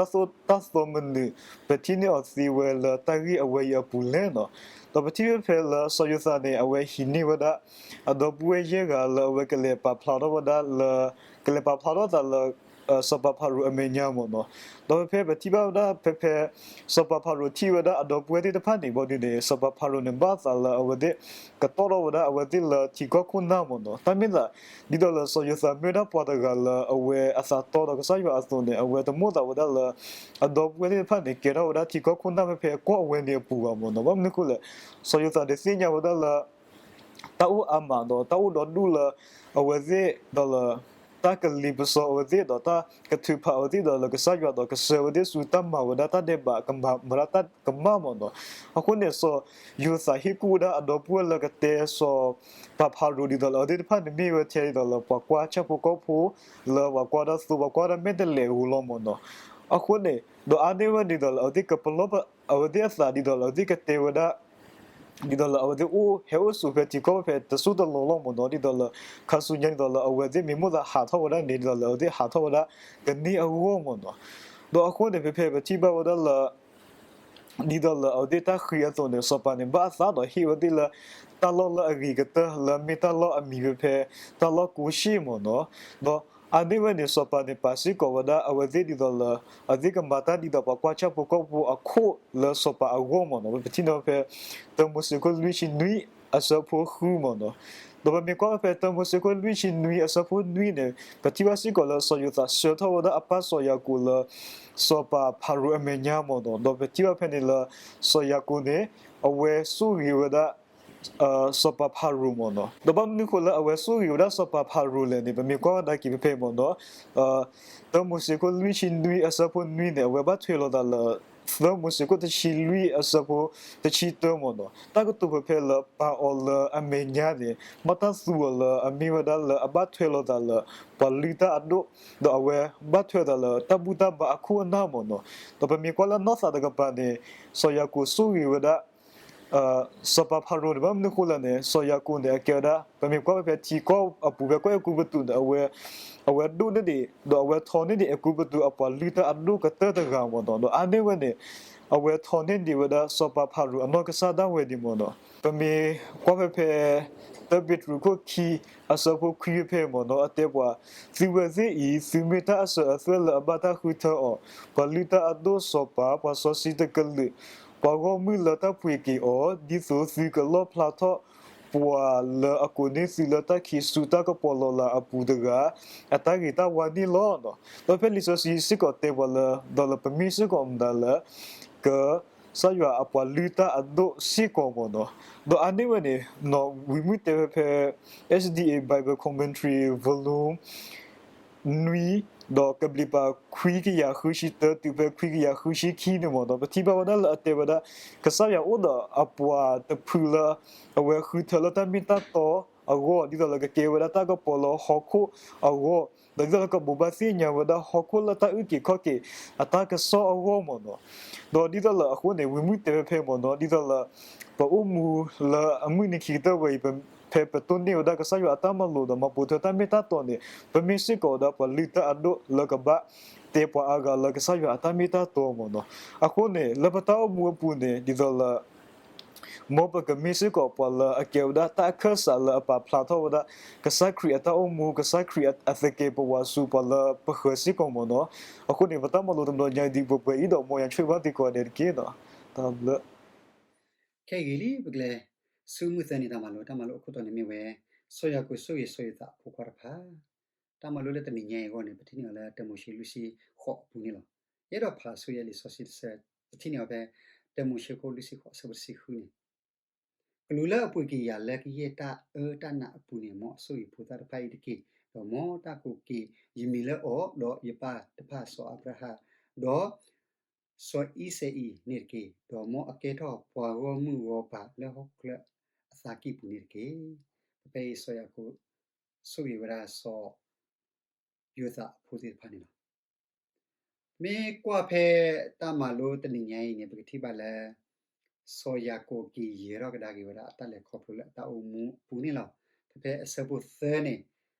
တၢ်သီမနုၤ, ပထံၣ်န့ၢ်အီၤသ့ဝဲလၢတၢ်ဂ့ၢ်အဝဲအံၤအပူၤလဲၣ်နီၤ, ဒီးပထံၣ်ဖဲလၢစီၤယိၤသးန့ၣ် အဝဲဟံးန့ၢ်ဝဲဒၣ် အဒီပုၢ်ဝဲၢ်ယဲၢ်ဂၤလၢအဝဲကလဲၤပာ်ဖျါထီၣ်ဝဲဒၣ်လၢ, ကလဲၤပာ်ဖျါထီၣ်သးလၢ စီၤပၤဖၤရိၤအမဲာ်ညါမ့ၢ်နီၤ, ဒီးဖဲဖဲပထံၣ်ဘၣ်ဝဲဒၣ်ဖဲဖဲ စီၤပၤဖၤရိၤထံၣ်ဝဲဒၣ်အဒီပုၢ်ဝဲၢ်သ့ၣ်တဖၣ်န့ၣ် ဘီဒုန့ၣ် စီၤပၤဖၤရိၤန့ၣ် ဘၣ်သးလၢအဝဲသ့ၣ် ကတီၢ်ထီၣ်ဝဲဒၣ်အဝဲသ့ၣ်လၢထံကီၢ်ခိၣ်နၢ်မ့ၢ်နီၤ, တၢ်မ့ၢ်သး ဒ်သိးလၢစီၤယိၤသးမ့ၢ်ဝဲဒၣ်ပှၤတဂၤလၢအဝဲအသးတီဒီးကစၢ်ယွၤအသိးန့ၣ် အဝဲတမိၣ်သးဝဲဒၣ်လၢ အဒီပုၢ်ဝဲၢ်သ့ၣ်တဖၣ်န့ၣ် ကဲထီၣ်ဝဲဒၣ်ထံကီၢ်ခိၣ်နၢ်ဖဲဖဲကီၢ်အဝဲန့ၣ်အပူၤဘၣ်မ့ၢ်နီၤ, ဘၣ်မနုၤအဃိလဲၣ်, စီၤယိၤသးန့ၣ်သ့ၣ်ညါဝဲဒၣ်လၢ တၢ်အိၣ်အါမးဒီးတၢ်အိၣ်ဒီဒူၣ်လၢ အဝဲသ့ၣ်ဒီးလၢ တၢ်ကလံၤပစီအဝဲသ့ၣ်ဒီးတၢ်ကထုးဖးအဝဲသ့ၣ်ဒီးလၢကစၢ်ယွၤဒီးကဆှၢဝဲသ့ၣ်ဆူတၢ်မၤဝဲဒၣ်တၢ်ဒဲးဘးကမၤဝဲဒၣ်တၢ်ကမၣ်မ့ၢ်နီၤ, အဃိန့ၣ် စီၤယိၤသးဟ့ၣ်ကူၣ်ဝဲဒၣ်အဒီပုၢ်ဝဲၢ်လၢကတဲစီၤပၤဖၤရိၤဒ်သိးလၢအဝဲသ့ၣ်တဖၣ်န့ၣ်မ့ၢ်ဝဲထဲဒ်သိးလၢပှၤကွၢ်ဆၣ်ဖိကီၢ်ဖိ လၢပှၤကွၢ်တၢ်သိ ပှၤကွၢ်တၢ်မဲာ်တဲးလဲးအဂီၢ်လီၤမ့ၢ်နီၤ, အဃိန့ၣ် ဒီးအါန့ၢ်ဝဲဒ်သိးလၢအဝဲသ့ၣ်ကပလီၢ် အဝဲသ့ၣ်အသးဒ်သိးလၢအဝဲသ့ၣ်ကတဲဝဲဒၣ် ဒ်သိးလၢအဝဲသ့ၣ်အိၣ်ဟဲအိၣ်ဆိးဖဲထံကီၢ်ဖဲတစိၢ်တလီၢ်လီၤမ့ၢ်နီၤ, ဒ်သိးလၢ ခါဆူညါဒ်သိးလၢအဝဲသ့ၣ်မ့ၢ်မိၣ်သးဟးထီၣ်ဝဲဒၣ်န့ၣ် ဒ်သိးလၢအဝဲသ့ၣ်ဟးထီၣ်ဝဲဒၣ်ကန့ၢ်အဂီၢ်မ့ၢ်နီၤ, ဒီးအဃိန့ၣ် ဖဲဖဲပထံၣ်ဘၣ်ဝဲဒၣ်လၢ ဒ်သိးလၢအဝဲသ့ၣ်တၢ်ဃ့အသိးန့ၣ် စီၤပၤန့ၣ် ဘၣ်အသးဒီးဟ့ၣ်ဝဲသ့ၣ်လၢ တၢ်လီၢ်လၢအဂ့ၤကတၢၢ်လၢမ့ၢ်တၢ်လီၢ်အမံၤဖဲဖဲ တၢ်လီၢ်ကိၢ်ၡ့ၣ်မ့ၢ်နီၤ, ဒီးအါန့ၢ်ဝဲန့ၣ် စီၤပၤန့ၣ် ပာ်စ့ၢ်ကီးဝဲဒၣ်အဝဲသ့ၣ်ဒ်သိးလၢ အဝဲသ့ၣ်ကမၤတၢ်ဒ်သိးပှၤကွၢ်ဆၣ်ဖိကီၢ်ဖိအခိၣ်လၢစီၤပၤအဂီၢ်မ့ၢ်နီၤ, ပထံၣ်န့ၢ်ဖဲ တၢမိၤၡ့ခိၣ်လွံၢ်ဆံနွံအဆၢဖိဃုမ့ၢ်နီၤ, ဒီးပမ့ၢ်ကွၢ်ဖဲတၢမိၤၡ့ခိၣ်လွံၢ်ဆံနွံအဆၢဖိနွံန့ၣ် ပထံၣ်ဘၣ်စ့ၢ်ကီးလၢစီၤယိၤသးဆှၢထီၣ်ဝဲဒၣ်အပၢ်စီၤယၤကိာ်လၢ စီၤပၤဖၤရိၤအမဲာ်ညါမ့ၢ်နီၤ, ဒီးပထံၣ်ဘၣ်ဖဲန့ၣ်လၢ စီၤယၤကိာ်န့ၣ် အဝဲဆိၣ်ဂ့ၤဝဲဒၣ် စီၤပၤဖၤရိၤမ့ၢ်နီၤ, ဒီးဘၣ်မနုၤဃိလၢအဝဲဆိၣ်ဂ့ၤဝဲဒၣ်စီၤပၤဖၤရိၤလဲၣ်န့ၣ် ပမ့ၢ်ကွၢ်ဝဲဒၣ်က့ၤဖဲဖဲမ့ၢ်နီၤ, တၢမိၤၡ့ခိၣ်လွံၢ်ဆံနွံအဆၢဖိနွံန့ၣ် အဝဲဘၣ်ထွဲလိာ်သးလၢ သၢမိၤၡ့ခိၣ်တဆံလွံၢ်အဆၢဖိတဆံတၢမ့ၢ်နီၤ, တၢ်ကတိၤဖဲဖဲလၢပာ်အီၤလၢအမဲာ်ညါန့ၣ် ဘၣ်တၢ်သူအီၤလၢအမ့ၢ်ဝဲဒၣ်လၢအဘၣ်ထွဲလိာ်သးလၢ ပှၤလုၢ်တၢ်အဒိၣ်, ဒီးအဝဲဘၣ်ထွဲသးလၢတၢ်ဘူၣ်တၢ်ဘါအခိၣ်အနၢ်မ့ၢ်နီၤ, ဒီးပမ့ၢ်ကွၢ်လၢနီၢ်သးတကပၤန့ၣ် စီၤယၤကိာ်ဆိၣ်ဂ့ၤဝဲဒၣ် စီၤပၤဖၤရိၤန့ၣ် ဘၣ်မနုၤဃိလဲၣ်န့ၣ် စီၤယၤကိာ်န့ၣ် အကဲဝဲဒၣ် ပမ့ၢ်ကွၢ်ဖဲဖဲထံကီၢ်အပူၤဖဲကီၢ်အဲၤကူပတူးန့ၣ် အဝဲ အဝဲဒိၣ်န့ၢ်ဒံး ဒီးအဝဲထီန့ၢ်ဒံးအဲၤကူပတူးအပှၤလုၢ်တၢ်အဒိၣ်ကတၢၢ်တဂၤမ့ၢ်နီၤ, ဒီးအါန့ၢ်ဝဲန့ၣ် အဝဲထီန့ၢ်ဒံးဝဲဒၣ်စီၤပၤဖၤရိၤအနီၢ်ကစၢ်ဒၣ်ဝဲဒၣ်မ့ၢ်နီၤ, ပမ့ၢ်ကွၢ်ဖဲဖဲ တၢပ့းတရူးခိၣ်ခံ အဆၢဖိခွံဖဲဖဲမ့ၢ်နီၤ အတဲပှၤ သုဝဲသ့ၣ်အံၤ သုမ့ၢ်တၢ်အစၢၤအသွဲၣ်လၢအဘၣ်တၢ်ဃုထၢအီၤ, ပှၤလုၢ်တၢ်အဒိၣ်စီၤပၤ ပှၤစီဆှံတကလုာ် ပှၤဂီၢ်မုၢ်လၢတၢ်ပှ့ၤက့ၤအီၤ, ဒ်သိးသုကလီၣ်ဖျါထီၣ် ပှၤလၢအကိးန့ၢ်သုလၢတၢ်ခံးဆူတၢ်ကပီၤလီၤလးအပူၤတဂၤ အတၢ်ဂ့ၤတၢ်ဝါန့ၣ်လီၤ. ဒီးဖဲလံာ်စီဆှံစ့ၢ်ကီးတဲပှၤလၢ ဒီးလၢပမ့ၢ်စ့ၢ်ကီးမတၤလၢ ကစၢ်ယွၤအပှၤလုၢ်တၢ်အဒိၣ်စ့ၢ်ကီးမ့ၢ်နီၤ, ဒီးအါန့ၢ်ဝဲန့ၣ် နီၢ်ဝံၤမုၢ်တဲဝဲဖဲ S D A Bible Commentary Volume နွံ ဒီးကဘျံးပၤခွံကယၤဃုဆံတၢတုၤဖဲခွံကယၤဃုဆံခံန့ၣ်မ့ၢ်နီၤ, ပထံၣ်ဘၣ်ဝဲဒၣ်လၢအတဲဝဲဒၣ် ကစၢ်ယွၤအိၣ်ဒီးအပှၤတဖုလၢ အဝဲဃုထၢလၢတၢ်မ့ၢ်တၢ်တီအဂီၢ် ဒ်သိးလၢကကဲဝဲဒၣ်တၢ်ကပီၤလၢဟီၣ်ခိၣ်အဂီၢ် ဒီးဒ်သိးလၢကဘိးဘၣ်သ့ၣ်ညါဝဲဒၣ်ဟီၣ်ခိၣ်လၢတၢ်အုၣ်က့ၤခီၣ်က့ၤအတၢ်ကစီၣ်အဂီၢ်မ့ၢ်နီၤ. ဒီးဒ်သိးလၢအဃိန့ၣ် ဝံမုၢ်တဲဝဲဖဲမ့ၢ်နီၤ ဒ်သိးလၢ ပအိၣ်မူလၢအမုၢ်နံၤခံကတၢၢ်ဝဲအံၤ ဖဲပတိၢ်န့ၢ်ဝဲဒၣ်ကစၢ်ယွၤအတၢ်မၤလိာ်ဒီးမၤပိာ်ထွဲတၢ်မ့ၢ်တၢ်တီန့ၣ် ပမ့ၢ်စ့ၢ်ကီးဒီးပှၤလုၢ်တၢ်အဒိၣ်လၢကဘၣ်တဲပှၤအါဂၤလၢကစၢ်ယွၤအတၢ်မ့ၢ်တၢ်တီမ့ၢ်နီၤ. အဃိန့ၣ် လၢပတၢ်အိၣ်မူအပူၤန့ၣ် ဒ်သိးလၢ မ်ပကမ့ၢ်စ့ၢ်ကီးပှၤလၢအကဲဝဲဒၣ်တၢ်အခၢၣ်စးလၢအပာ်ဖျါထီၣ်ဝဲဒၣ် ကစၢ်ခရံာ်အတၢ်အိၣ်မူ ကစၢ်ခရံာ်အသကဲးပဝးဆူပှၤလၢပဃၢၤစ့ၢ်ကီးမ့ၢ်နီၤ. အဃိန့ၣ် ပတၢ်မၤလိတဘျီညါအံၤဒ်ပှဲၤပှဲၤအံၤဒီး မ်ယွၤဆိၣ်ဂ့ၤဘၣ်သုကိးဂၤဒဲးတက့ၢ်နီၤ. တၢ်ဘျုး ခဲအံၤလံ ပကလဲၤဆူမုၢ်သၢနံၤတၢ်မၤလိ, တၢ်မၤလိအခိၣ်တီန့ၣ်မ့ၢ်ဝဲ စီၤယၤကိာ်ဆိၣ်ဂ့ၤစီၤယိၤသးအဖိခွါတဖၣ်. တၢ်မၤလိလၢတနံၤညါအံၤအဂီၢ်န့ၣ် ပထံၣ်န့ၢ်အီၤလၢတၢမိၤၡ့လွံၢ်ဆံဃိးအပူၤန့ၣ်လီၤ. ယအဲၣ်ဒိးဖးဆိယဲလံာ်စီဆှံတဆၢ, ပထံၣ်န့ၢ်အီၤဖဲ တၢမိၤၡ့ခိၣ်လွံၢ်ဆံဃိးအဆၢဖိတဆံဃုန့ၣ် ကလူးလၢအပှ့ၤက့ၤယၤလၢကယဲၢ်တၢ်အၢတၢ်နးအပူၤန့ၣ် မ်အဆိၣ်ဂ့ၤဖိသၣ်တဖၣ်အံၤတက့ၢ်, ဒီးမ်တၢ်ကိးက့ၤယမံၤလၢအီၤ, ဒီးယပၢ်တဖၣ်စီၤအၤဘြၤဟၣ်, ဒီး စီၤအံၤစဲအံၤန့ၣ်တက့ၢ်, ဒီးမ်အကဲထီၣ်ပှၤဂီၢ်မုၢ်ဂီၢ်ပၤလၢဟီၣ်ချၢအသးကံၢ်ပူၤန့ၣ်တက့ၢ်. ဖဲအံၤစီၤယၤကိာ်ဆိၣ်ဂ့ၤဝဲဒၣ်စီၤယိၤသးအဖိသ့ၣ်တဖၣ်န့ၣ်လီၤ. မ့ၢ်ကွၢ်ဖဲတၢ်မၤလိတနံၤညါအံၤန့ၣ် ပကထံၣ်ဘၣ်လၢ စီၤယၤကိာ်က့ၤယဲၤထီၣ်ကဒါက့ၤဝဲဒၣ်အတၢ်လဲၤခီဖျိလၢအတၢ်အိၣ်မူအပူၤန့ၣ်လီၤ. ဖဲဖဲအဆၢဖိသၢန့ၣ်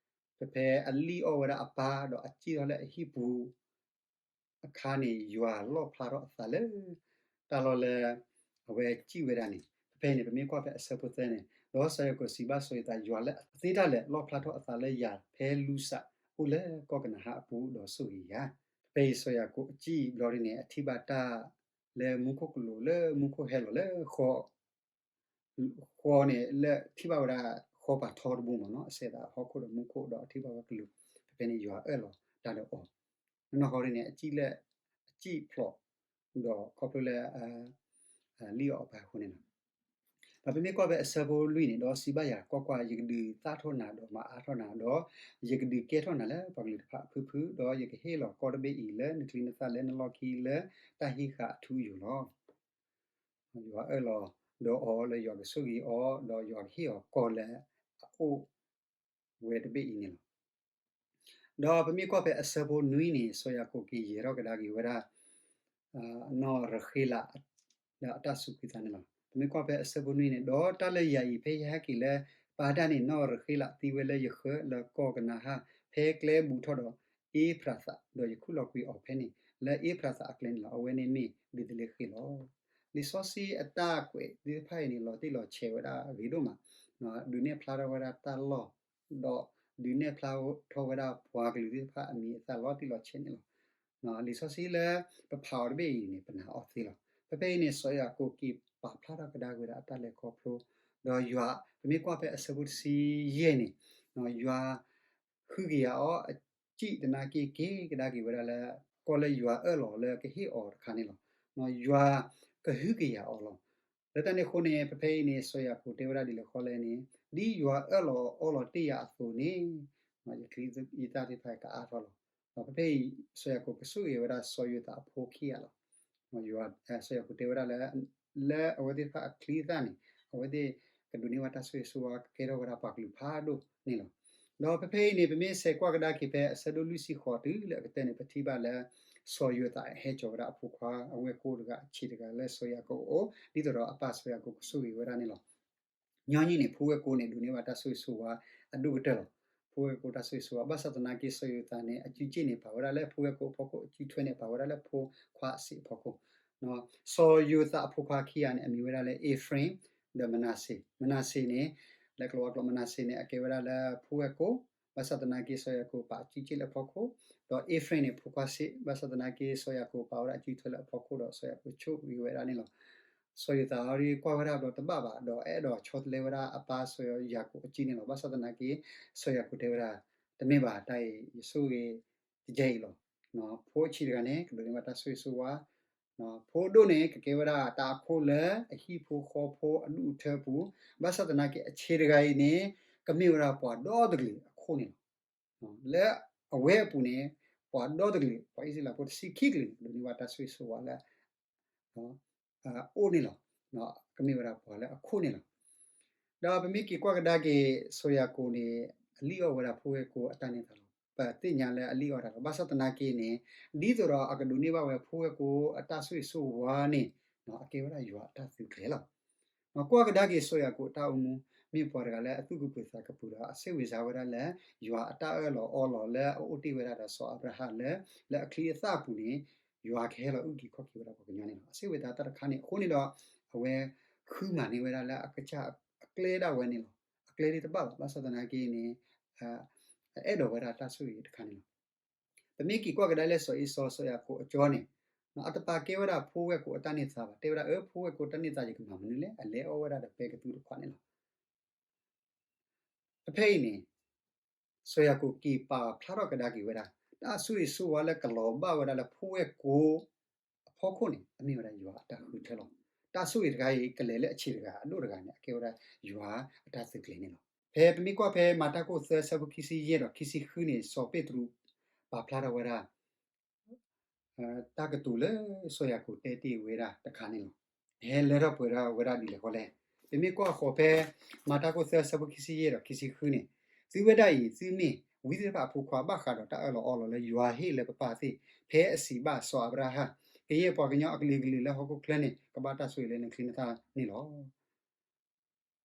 ဖဲဖဲအလံၣ်အီၣ်ဝဲဒၣ်အပၢ်ဒီးအစံၣ်ထီၣ်လၢအဟံၣ်ပူၤ အခါန့ၣ် ယွၤလီၣ်ဖျါထီၣ်အသးလၢ တၢ်လီၢ်လၢ အဝဲစံၣ်ဝဲဒၣ်န့ၣ်, ဖဲဖဲအံၤန့ၣ် ပမ့ၢ်ကွၢ်ဖဲအဆၢဖိသၢန့ၣ်, ဒီးစီၤယၤကိာ်စံးဘၣ်စီၤယိၤသး, ယွၤလၢအသ့တၢ်လဲာ်လီၣ်ဖျါထီၣ်အသးလၢယၤဖဲလူၤစးအိၣ်လၢကီၢ်ကနၤဧၣ်အပူၤဒီးဆိၣ်ဂ့ၤယၤ. ဖဲဖဲအံၤစီၤယၤကိာ်အစံၣ်ဘျီဒ်န့ၣ် အထံၣ်ဘၣ်တၢ်လၢမူခိၣ်ကလူးလၢမူခိၣ်ဟဲလီၤလၢဃီ ဃီန့ၣ် လၢထံၣ်ဘၣ်ဝဲဒၣ်ဃီပၤထီတဘိမ့ၢ်နီၤ, အစဲးသးဟီၣ်ခိၣ်ဒီးမူခိၣ်ဒီးအထံၣ်ဘၣ်ဝဲကလူး, ဖဲဖဲန့ၣ်ယွၤအၢၣ်လီၤတၢ်ဒီးအီၤ, နီၢ်နီၢ်ဃီဒ်န့ၣ် အစံၣ်လၢ အစံၣ်ဖျိး ဒီးခီဖျိလၢ လံၣ်အီၣ်အပၢ်အဃိန့ၣ်လီၤ. ဒီးပမ့ၢ်ကွၢ်ဖဲအဆၢဖိလွံၢ်န့ၣ်, ဒီးစံးဘၣ်ယၤ, ကွၢ်ကွၢ်, ယကဒုးသၣ်ထီၣ်နၤဒီးမၤအါထီၣ်နၤ, ဒီးယကဒုးကဲထီၣ်နၤလၢပှၤကလုာ်တဖၣ်အဖုဖု, ဒီးယကဟ့ၣ်လီၤကီၢ်တဘ့ၣ်အံၤလၢနချံနသၣ်လၢနလီၢ်ခံ လၢတၢ်ဟံးဃာ်အထူအယိာ်လီၤ. ယွၤအၢၣ်လီၤဒီးအီၤလၢယွၤကဆိၣ်ဂ့ၤအီၤ, ဒီးယွၤကဟ့ၣ်အီၤကီၢ်လၢအအိၣ်ဝဲတဘ့ၣ်အံၤန့ၣ်လီၤ. ဒီးပမ့ၢ်ကွၢ်ဖဲအဆၢဖိနွံန့ၣ်, စီၤယၤကိာ်က့ၤယဲၤထီၣ်ကဒါက့ၤဝဲဒၣ် နီၢ်ရဃ့လး လၢအတၢ်စူးကွံာ်သးန့ၣ်လီၤ. ပမ့ၢ်ကွၢ်ဖဲအဆၢဖိနွံန့ၣ်, ဒီးတၢ်လၢယၤအံၤ ဖဲယဟဲက့ၤလၢပၤဒၣ်န့ၣ်, နီၢ်ရဃ့လးသံဝဲလၢယဃၢၤလၢကီၢ်ကနၤဧၣ် ဖဲကျဲဘူးထီၣ်ဒီးအ့ဖရးသး, ဒီးယခူၣ်လီၤကွံာ်အီၤဖဲန့ၣ် လၢအ့ဖရးသးအကျဲန့ၣ်လီၤ. အဝဲန့ၣ်မ့ၢ်ဘ့းသလ့ဃ့လီၤ. လံာ်စီဆှံအတၢ်ကွဲးသ့ၣ်တဖၣ်အံၤန့ၣ် လီၤတံၢ်လီၤဆဲးဝဲဒၣ်ဂ့ၤဒိၣ်မး, ဒုးနဲၣ်ဖျါထီၣ်ဝဲဒၣ်တၢ်လီၢ်, ဒီးဒုးနဲၣ်ဖျါထီၣ်ဝဲဒၣ်ပှၤကလုာ်သ့ၣ်တဖၣ်အမံၤအသၣ်လီၤတံၢ်လီၤဆဲးန့ၣ်လီၤ. လံာ်စီဆှံလၢပဖးအီၤတဘ့ၣ်အံၤန့ၣ် ပနာ်အီၤသ့လီၤ. ဖဲဖဲအံၤန့ၣ် စီၤယၤကိာ်က့ၤပာ်ဖျါထီၣ်ကဒါက့ၤဝဲဒၣ်အတၢ်လဲၤခီဖျိ, ဒီးယွၤ, ပမ့ၢ်ကွၢ်ဖဲအဆၢဖိတဆံယဲၢ်န့ၣ်, ယွၤ ဃုက့ၤယၤအီၤအစံၣ်သနာ်က့ က့ၤကဒါက့ၤဝဲဒၣ်လၢ ကီၢ်လၢယွၤအၢၣ်လီၤလၢကဟ့ၣ်အီၤတခါန့ၣ်လီၤ. ယွၤကဟုကယာ်အီၤလီၤ. လၢတၢ်န့ၣ်အဃိန့ၣ် ဖဲဖဲအံၤန့ၣ် စီၤယၤကိာ်တဲဝဲဒၣ်ဒ်လဲၣ်ဃီလဲၣ်န့ၣ်, ဒ်ယွၤအၢၣ်လီၤအီလီၤတ့ၢ်ယၤအသိးန့ၣ်, ယချံယသၣ်သ့ၣ်တဖၣ်ကအါထီၣ်လီၤ. ဖဲဖဲအံၤ စီၤယၤကိာ်ကဆိၣ်ဂ့ၤဝဲဒၣ်စီၤယိၤသးအဖိခံဂၤလီၤ. စီၤယၤကိာ်တဲဝဲဒၣ်လၢ လၢအဝဲသ့ၣ်တဖၣ်အချံအသၣ်န့ၣ် အဝဲသ့ၣ်ကဒိးန့ၢ်ဝဲတၢ်ဆိၣ်ဂ့ၤဆိၣ်ဝါ ကကဲထီၣ်ဝဲဒၣ်ပှၤကလုာ်ဖးဒိၣ်န့ၣ်လီၤ. ဒီးဖဲဖဲအံၤန့ၣ် ပမ့ၢ်ဆဲးကွၢ်ကဒါက့ၤဖဲအဆၢဒိၣ်လွံၢ်ဆံဃိးတုၤလၢအကတၢၢ်န့ၣ် ပထံၣ်ဘၣ်လၢ စီၤယိၤသးဟဲစိာ်ဝဲဒၣ်အဖိခွါအဝဲၢ်ကိတဂၤအဆံးတဂၤလၢစီၤယၤကိာ်အအိၣ် ဒ်သိးဒီးအပၢ်စီၤယၤကိာ်ကဆိၣ်ဂ့ၤဝဲဒၣ်န့ၣ်လီၤ. ညီနုၢ်န့ၣ် ဖိဝဲၢ်ကိန့ၣ် ဒိးန့ၢ်ဘၣ်တၢ်ဆိၣ်ဂ့ၤဆိၣ်ဝါအဒိၣ်ကတၢၢ်လီၤ. ဖိဝဲၢ်ကိတၢ်ဆိၣ်ဂ့ၤဆိၣ်ဝါ ဘၣ်ဆၣ်သနာ်က့ စီၤယိၤသးန့ၣ် အစုစ့ၣ်န့ၣ် ပာ်ဝဲဒၣ်လၢဖိဝဲၢ်ကိအဖီခိၣ်, အစုထွဲန့ၣ် ပာ်ဝဲဒၣ်လၢဖိခွါအစ့ၣ်အဖီခိၣ်. စီၤယိၤသးအဖိခွါခံဂၤန့ၣ် အမံၤဝဲဒၣ်လၢ Ephraim ဒီး Manasseh. Manasseh န့ၣ် လၢကလၤဝါကျိာ် Manasseh န့ၣ် အကဲဝဲဒၣ်လၢဖိဝဲၢ်ကိ, ဘၣ်ဆၣ်သနာ်က့ စီၤယၤကိာ်ပာ်အစုစ့ၣ်လၢအဖီခိၣ်, ဒီး Ephraim န့ၣ် ဖိခွါစ့ၣ်, ဘၣ်ဆၣ်သနာ်က့ စီၤယၤကိာ်ပာ်ဝဲဒၣ်အစုထွဲလၢအဖီခိၣ် ဒီးစီၤယၤကိာ်ဆိၣ်ဂ့ၤဝဲဒၣ်န့ၣ်လီၤ. စီၤယိၤသးအံၤကွၢ်ဝဲဒၣ်ဒီးတဘၣ်ဘၣ်, ဒီးအဲၣ်ဒိးဆီတလဲဝဲဒၣ်အပၢ်စီၤယၤကိာ်အစုန့ၣ်လီၤ. ဘၣ်ဆၣ်သနာ်က့ စီၤယၤကိာ်တဲဝဲဒၣ်, တမ့ၢ်ဘၣ်, တၢ်အံၤယဆိၣ်ဂ့ၤတကဲအံၤလီၤ. ဖိအဆံးတဂၤန့ၣ် ကဒိးန့ၢ်ဘၣ်တၢ်ဆိၣ်ဂ့ၤဆိၣ်ဝါ, ဖိဒိၣ်န့ၣ် ကကဲဝဲဒၣ်တၢ်အခိၣ်လၢအဟံၣ်ဖိဃီဖိအဒူၣ်အထၢပူၤ, ဘၣ်ဆၣ်သနာ်က့ အဆံးတဂၤအံၤန့ၣ် ကမ့ၢ်ဝဲဒၣ်ပှၤဒီတကလုာ်အခိၣ်န့ၣ်လီၤ. လၢအဝဲအပူၤန့ၣ် ပှၤဒီတကလုာ်, ပှၤအံၣ်စရ့လးဖိတဆံခံကလုာ်န့ၣ် ဒိးန့ၢ်ဘၣ်တၢ်ဆိၣ်ဂ့ၤဆိၣ်ဝါလၢ အိၣ်န့ၣ်လီၤ. ကမ့ၢ်ဝဲဒၣ်ပှၤလၢအခိၣ်န့ၣ်လီၤ. ဒီးပမ့ၢ်က့ၤကွၢ်ကဒါက့ၤ စီၤယၤကိာ်န့ၣ် အလံၣ်အီၣ်ဝဲဒၣ်ဖိဝဲၢ်ကိအတၢ်န့ၢ်သါလီၤ. ပသ့ၣ်ညါလၢအလံၣ်အီၣ်တၢ်လီၤ. ဘၣ်ဆၣ်သနာ်က့န့ၣ် ဒ်သိးဒီးအကဒိးန့ၢ်ဘၣ်ဝဲဖိဝဲၢ်ကိာ်အတၢ်ဆိၣ်ဂ့ၤဆိၣ်ဝါန့ၣ် အကဲဝဲဒၣ်ယွၤအတၢ်သုးကျဲၤလီၤ. ကွၢ်ကဒါက့ၤစီၤယၤကိာ်အတၢ်အိၣ်မူ မ့ၢ်ပှၤတဂၤလၢအသူၣ်ကပူၤသးကပူၤဒီး အစ့ၣ်ဝံၤစါဝဲဒၣ်လၢ ယွၤအတၢ်အၢၣ်လီၤအီလီၤလၢအအိၣ်တ့ၢ်ဝဲဒၣ်ဒီးစီၤအၤဘြၤဟၣ်လၢ လၢအချံအသၣ်အပူၤန့ၣ် ယွၤကဟဲလီၤအုၣ်က့ၤခီၣ်က့ၤဝဲဒၣ်ပှၤကညီန့ၣ်လီၤ. အစ့ၣ်ဝံၤသးတၢ်တခါန့ၣ် အဃိန့ၣ်ဒီး အဝဲဃုမၤန့ၢ်ဝဲဒၣ်လၢအကစၢ်အကျဲဒၣ်ဝဲန့ၣ်လီၤ. အကျဲဒၣ်တဘၣ်ဘၣ် ဘၣ်ဆၣ်သနာ်က့န့ၣ် အအဲၣ်ဒိးဝဲဒၣ်တၢ်ဆိၣ်ဂ့ၤတခါန့ၣ်လီၤ. ပမ့ၢ်က့ၤကွၢ်ကဒါလၢစီၤအ့စီၤစီၤယၤကိာ်အကၠီန့ၣ် အတပာ်ကဲဝဲဒၣ်ဖိဝဲၢ်ကိာ်အတၢ်န့ၢ်သါဘၣ်. တဲဝဲဒၣ် အၢ ဖိဝဲၢ်ကိာ်တၢ်န့ၢ်သါ ယကမၤမနုၤလဲၣ်, အလဲၤအီၣ်ဝဲဒၣ်ဒီးပဲကသူတခွးန့ၣ်လီၤ. ဖဲအံၤန့ၣ် စီၤယၤကိာ်က့ၤပာ်ဖျါထီၣ်ကဒါက့ၤဝဲဒၣ် တၢ်ဆိၣ်ဂ့ၤဆိၣ်ဝါလၢကလီၤဘၣ်ဝဲဒၣ်လၢဖိဝဲၢ်ကိာ်အဖီခိၣ်န့ၣ် အမ့ၢ်ဝဲဒၣ်ယွၤအတၢ်ဃုထၢလီၤ. တၢ်ဆိၣ်ဂ့ၤတခါအံၤ ကလဲၤလၢအဆံးတဂၤအဒိၣ်တဂၤန့ၣ် အကဲဝဲဒၣ်ယွၤအတၢ်သုးကျဲၤန့ၣ်လီၤ. ဖဲပမ့ၢ်ကွၢ်ဖဲမၤတၢ်ခိၣ်သၢဆၢဖိခံဆံယဲၢ်ဒီးခံဆံဃုန့ၣ် စီၤပ့းတရူး ပာ်ဖျါထီၣ်ဝဲဒၣ် တၢ်ကတိၤလၢစီၤယၤကိာ်တဲတ့ၢ်ဝဲဒၣ်တခါန့ၣ်လီၤ. ဟဲလၢထီၣ်ပှဲၤထီၣ်ဝဲဒၣ်ဒ်လဲၣ်ဃီလဲၣ်. ပမ့ၢ်ကွၢ်ဃီၤဖဲ မၤတၢ်ခိၣ်သၢဆၢဖိခံဆံယဲၢ်ဒီးခံဆံဃုန့ၣ်, သုဝဲဒၣ်အံၤ သုမ့ၢ်ဝံသ့ၣ်တဖၣ်အဖိခွါ ဘၣ်ဃးဒီးတၢ်အၢၣ်လီၤအီလီၤလၢယွၤဟ့ၣ်လၢပပၢ်သ့ၣ်, ဖဲအစံးဘၣ်စီၤအၤဘြၤဟၣ်, ကယဲၢ်ပှၤကညီအကလုာ်ကလုာ်လၢဟီၣ်ခိၣ်ချၢန့ၣ် ကဘၣ်တၢ်ဆိၣ်ဂ့ၤလၢနချံနသၣ်န့ၣ်လီၤ.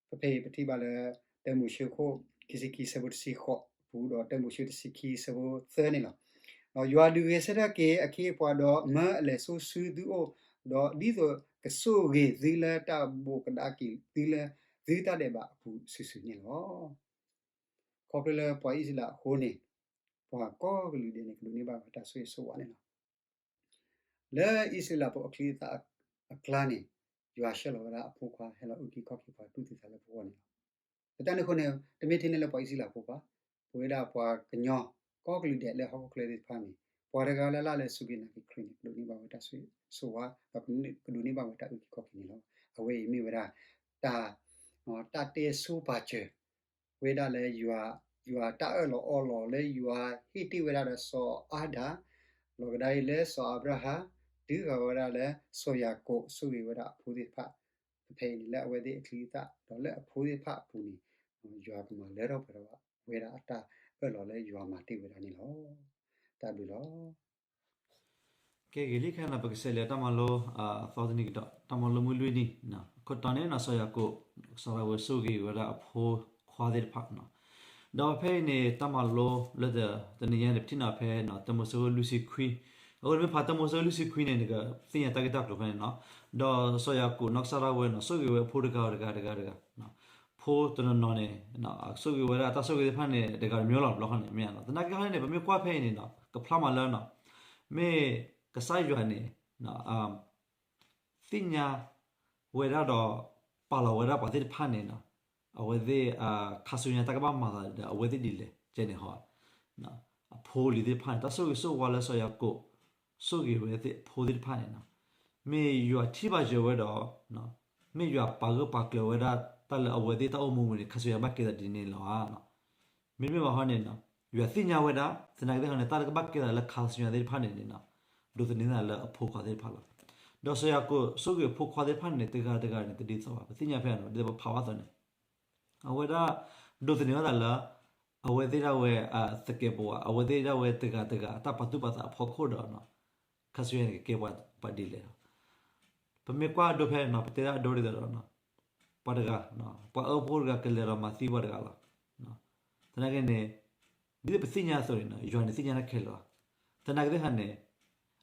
ပဖဲအံၤပထံၣ်ဘၣ်လၢ တၢမိၤၡ့ခိၣ်ခံဆံခံဆၢဖိတဆံဃိးအပူၤ ဒီးတၢမိၤၡ့တဆံခံဆၢဖိသၢန့ၣ်လီၤ. ဒီးယွၤဒုးဂဲၤဆၢထၢၣ်က့ၤအခ့အပှၤဒီး မၢအလဲၤဆူသုအိၣ်, ဒီးဒ်သိးကဆိၣ်ဂ့ၤသုလၢတၢ်ဘိးကဒါက့ၤသုလၢ သုတၢ်ဒဲးဘးအပူၤစုာ်စုာ်န့ၣ်လီၤ. ခီဖျိလၢပှၤအံၣ်စရ့လးအဃိန့ၣ် ပှၤကိးကလုာ်ဒဲးန့ၣ် ကဒိးန့ၢ်ဘၣ်ဝဲတၢ်ဆိၣ်ဂ့ၤဆိၣ်ဝါန့ၣ်လီၤ. လၢအံၣ်စရ့လးဖိအချံအသၣ်အကျါန့ၣ် ယွၤဆှၢလီၤဝဲဒၣ်အဖိခွါ ဟဲလီၤအုၣ်က့ၤခီၣ်က့ၤပှၤတူၢ်သံသးလၢပဂီၢ်န့ၣ်လီၤ. လၢတၢ်န့ၣ်အဃိန့ၣ် တမ့ၢ်ထဲန့ၣ်လၢပှၤအံၣ်စရ့လးဖိဘၣ်, ပဝဲဒၣ်ပှၤကညီ ကိးကလုာ်ဒဲးလၢဟီၣ်ခိၣ်ချၢသ့ၣ်တဖၣ်န့ၣ် ပှၤတဂၤလၢ်လၢ်လၢစူၢ်က့ၤနာ်က့ၤခရံာ်န့ၣ် ကဒိးန့ၢ်ဘၣ်ဝဲတၢ်ဆိၣ်ဂ့ၤဆိၣ်ဝါ ဒီးကဒိးန့ၢ်ဘၣ်ဝဲတၢ်အုၣ်က့ၤခီၣ်က့ၤန့ၣ်လီၤ. အဝဲအံၤမ့ၢ်ဝဲဒၣ် တၢ် တၢ်တဲဆိပာ်စၢၤ ဝဲဒၣ်လၢ ယွၤတၢ်အၢၣ်လီၤအီလီၤလၢယွၤဟ့ၣ်တ့ၢ်ဝဲဒၣ်ဒီးစီၤအၤဒၣ်, လီၤကဒါအံၤလၢစီၤအၤဘြၤဟၣ်, တုၤဃီၤဝဲဒၣ်လၢစီၤယၤကိာ်ဆိၣ်ဂ့ၤဝဲဒၣ်အဖိသ့ၣ်တဖၣ်, ဖဲအံၤန့ၣ် လၢအဝဲသ့ၣ်အချံအသၣ် ဒီးလၢအဖိသ့ၣ်တဖၣ်အပူၤန့ၣ် ယွၤကမၤလၢထီၣ်ပှဲၤထီၣ်ဝဲဒၣ်အတၢ်အၢၣ်လီၤလၢယွၤမၤတ့ၢ်ဝဲဒၣ်န့ၣ်လီၤ. တၢ်ဘျုးလီၤ. ကဲဂ့ၤလံခဲအံၤန့ၣ် ပကစးလဲၤတၢ်မၤလိ အသီတနံၤကဒီး တၢ်မၤလိမုၢ်လွံၢ်နံၤ, အခိၣ်တီန့ၣ် စီၤယၤကိာ် ကစၢ်ဒၣ်ဝဲဆိၣ်ဂ့ၤဝဲဒၣ်အဖိခွါသ့ၣ်တဖၣ်, ဒီးဖဲအံၤန့ၣ် တၢ်မၤလိလၢတနံၤညါန့ၣ် ပထံၣ်န့ၢ်ဖဲ တၢမိၤၡ့အဆၢလွံၢ်ဆံခွံ, အဃိန့ၣ်မ့ၢ်ဖးတၢမိၤၡ့အဆၢလွံၢ်ဆံခွံန့ၣ် နကသ့ၣ်ညါတၢ်ဂ့ၢ်တၢ်ကျိၤဖဲန့ၣ်, ဒီးစီၤယၤကိာ်နီၢ်ကစၢ်ဒၣ်ဝဲန့ၣ် ဆိၣ်ဂ့ၤဝဲအဖိတဂၤတဂၤတဂၤတဂၤ ဖိတနီၤနီၤန့ၣ် ဆိၣ်ဂ့ၤဝဲဒၣ်တၢ်ဆိၣ်ဂ့ၤသ့ၣ်တဖၣ်န့ၣ် တဂၤတမံၤလီၤ ဘျီဃီန့ၣ် မ့ၢ်ဧါ, သနာ်က့ခီန့ၣ် ပမ့ၢ်ကွၢ်ဖဲအံၤန့ၣ် ကဖျါမးလၢ မ့ၢ်ကစၢ်ယွၤန့ၣ် သ့ၣ်ညါဝဲဒၣ်ဒီး ပာ်လီၤဝဲဒၣ်ပှၤသ့ၣ်တဖၣ်န့ၣ် အဝဲသ့ၣ် ခါဆူညါတၢ်ကဘၣ်မၤသးဒီး အဝဲသ့ၣ်ဒ်လဲၣ်ကဲန့ၣ်ဟီ, အဖိအလံၤသ့ၣ်တဖၣ်န့ၣ် တၢ်ဆိၣ်ဂ့ၤဆိၣ်ဝါလၢစီၤယၤကိာ် ဆိၣ်ဂ့ၤဝဲသ့ၣ်အဖိသ့ၣ်တဖၣ်န့ၣ် မ့ၢ်ယွၤထံၣ်ဘၣ်ယၢၤဝဲဒီး မ့ၢ်ယွၤပာ်ဂၢၢ်ပာ်ကျၢၤဝဲဒၣ်တၢ်လၢအဝဲသ့ၣ်တၢ်အိၣ်မူအပူၤန့ၣ် ခါဆူညါဘၣ်ကဲသးဒ်န့ၣ်လီၤဧါ. မ့တမ့ၢ်ဘၣ်ဃီန့ၣ် ယွၤသ့ၣ်ညါဝဲဒၣ် သနာ်က့သ့ၣ်တဖၣ်န့ၣ် တၢ်လၢကဘၣ်ကဲသးလၢခါဆူညါသ့ၣ်တဖၣ်န့ၣ်န့ၣ် ဒိးသန့ၤသးလၢအဖိခွါသ့ၣ်တဖၣ်လီၤ. ဒီးစီၤယၤကိာ်ဆိၣ်ဂ့ၤအဖိခွါသ့ၣ်တဖၣ်န့ၣ် တဂၤတဂၤန့ၣ် တဒ်သိးဘၣ် ပသ့ၣ်ညါဖဲန့ၣ် ဒ်သိးပဖးဘၣ်အသိးန့ၣ် အဝဲဒၣ် ဒိးသန့ၤဝဲသးလၢ အဝဲသ့ၣ်ဒၣ်ဝဲ သကဲးပဝး အဝဲသ့ၣ်ဒၣ်ဝဲတဂၤတဂၤ တၢ်ပာ်သူၣ်ပာ်သးအဖီခိၣ်ဒီး ခါဆူညါန့ၣ်ကကဲပှၤဒ်လဲၣ်. ပမ့ၢ်ကွၢ်အဒိဖဲန့ၣ် ပတဲဒၣ်အဒိဒ်သိးဒီး ပှၤတဂၤ ပှၤအၢဖိတဂၤကလဲၤဒီးမၤသံပှၤတဂၤလီၤ. သနာ်က့န့ၣ် ဒ်သိးပသ့ၣ်ညါအသိးန့ၣ် ယွၤန့ၣ်သ့ၣ်ညါတၢ်ခဲလၢာ်လီၤ. သနာ်က့သ့ၣ်တဖၣ်န့ၣ်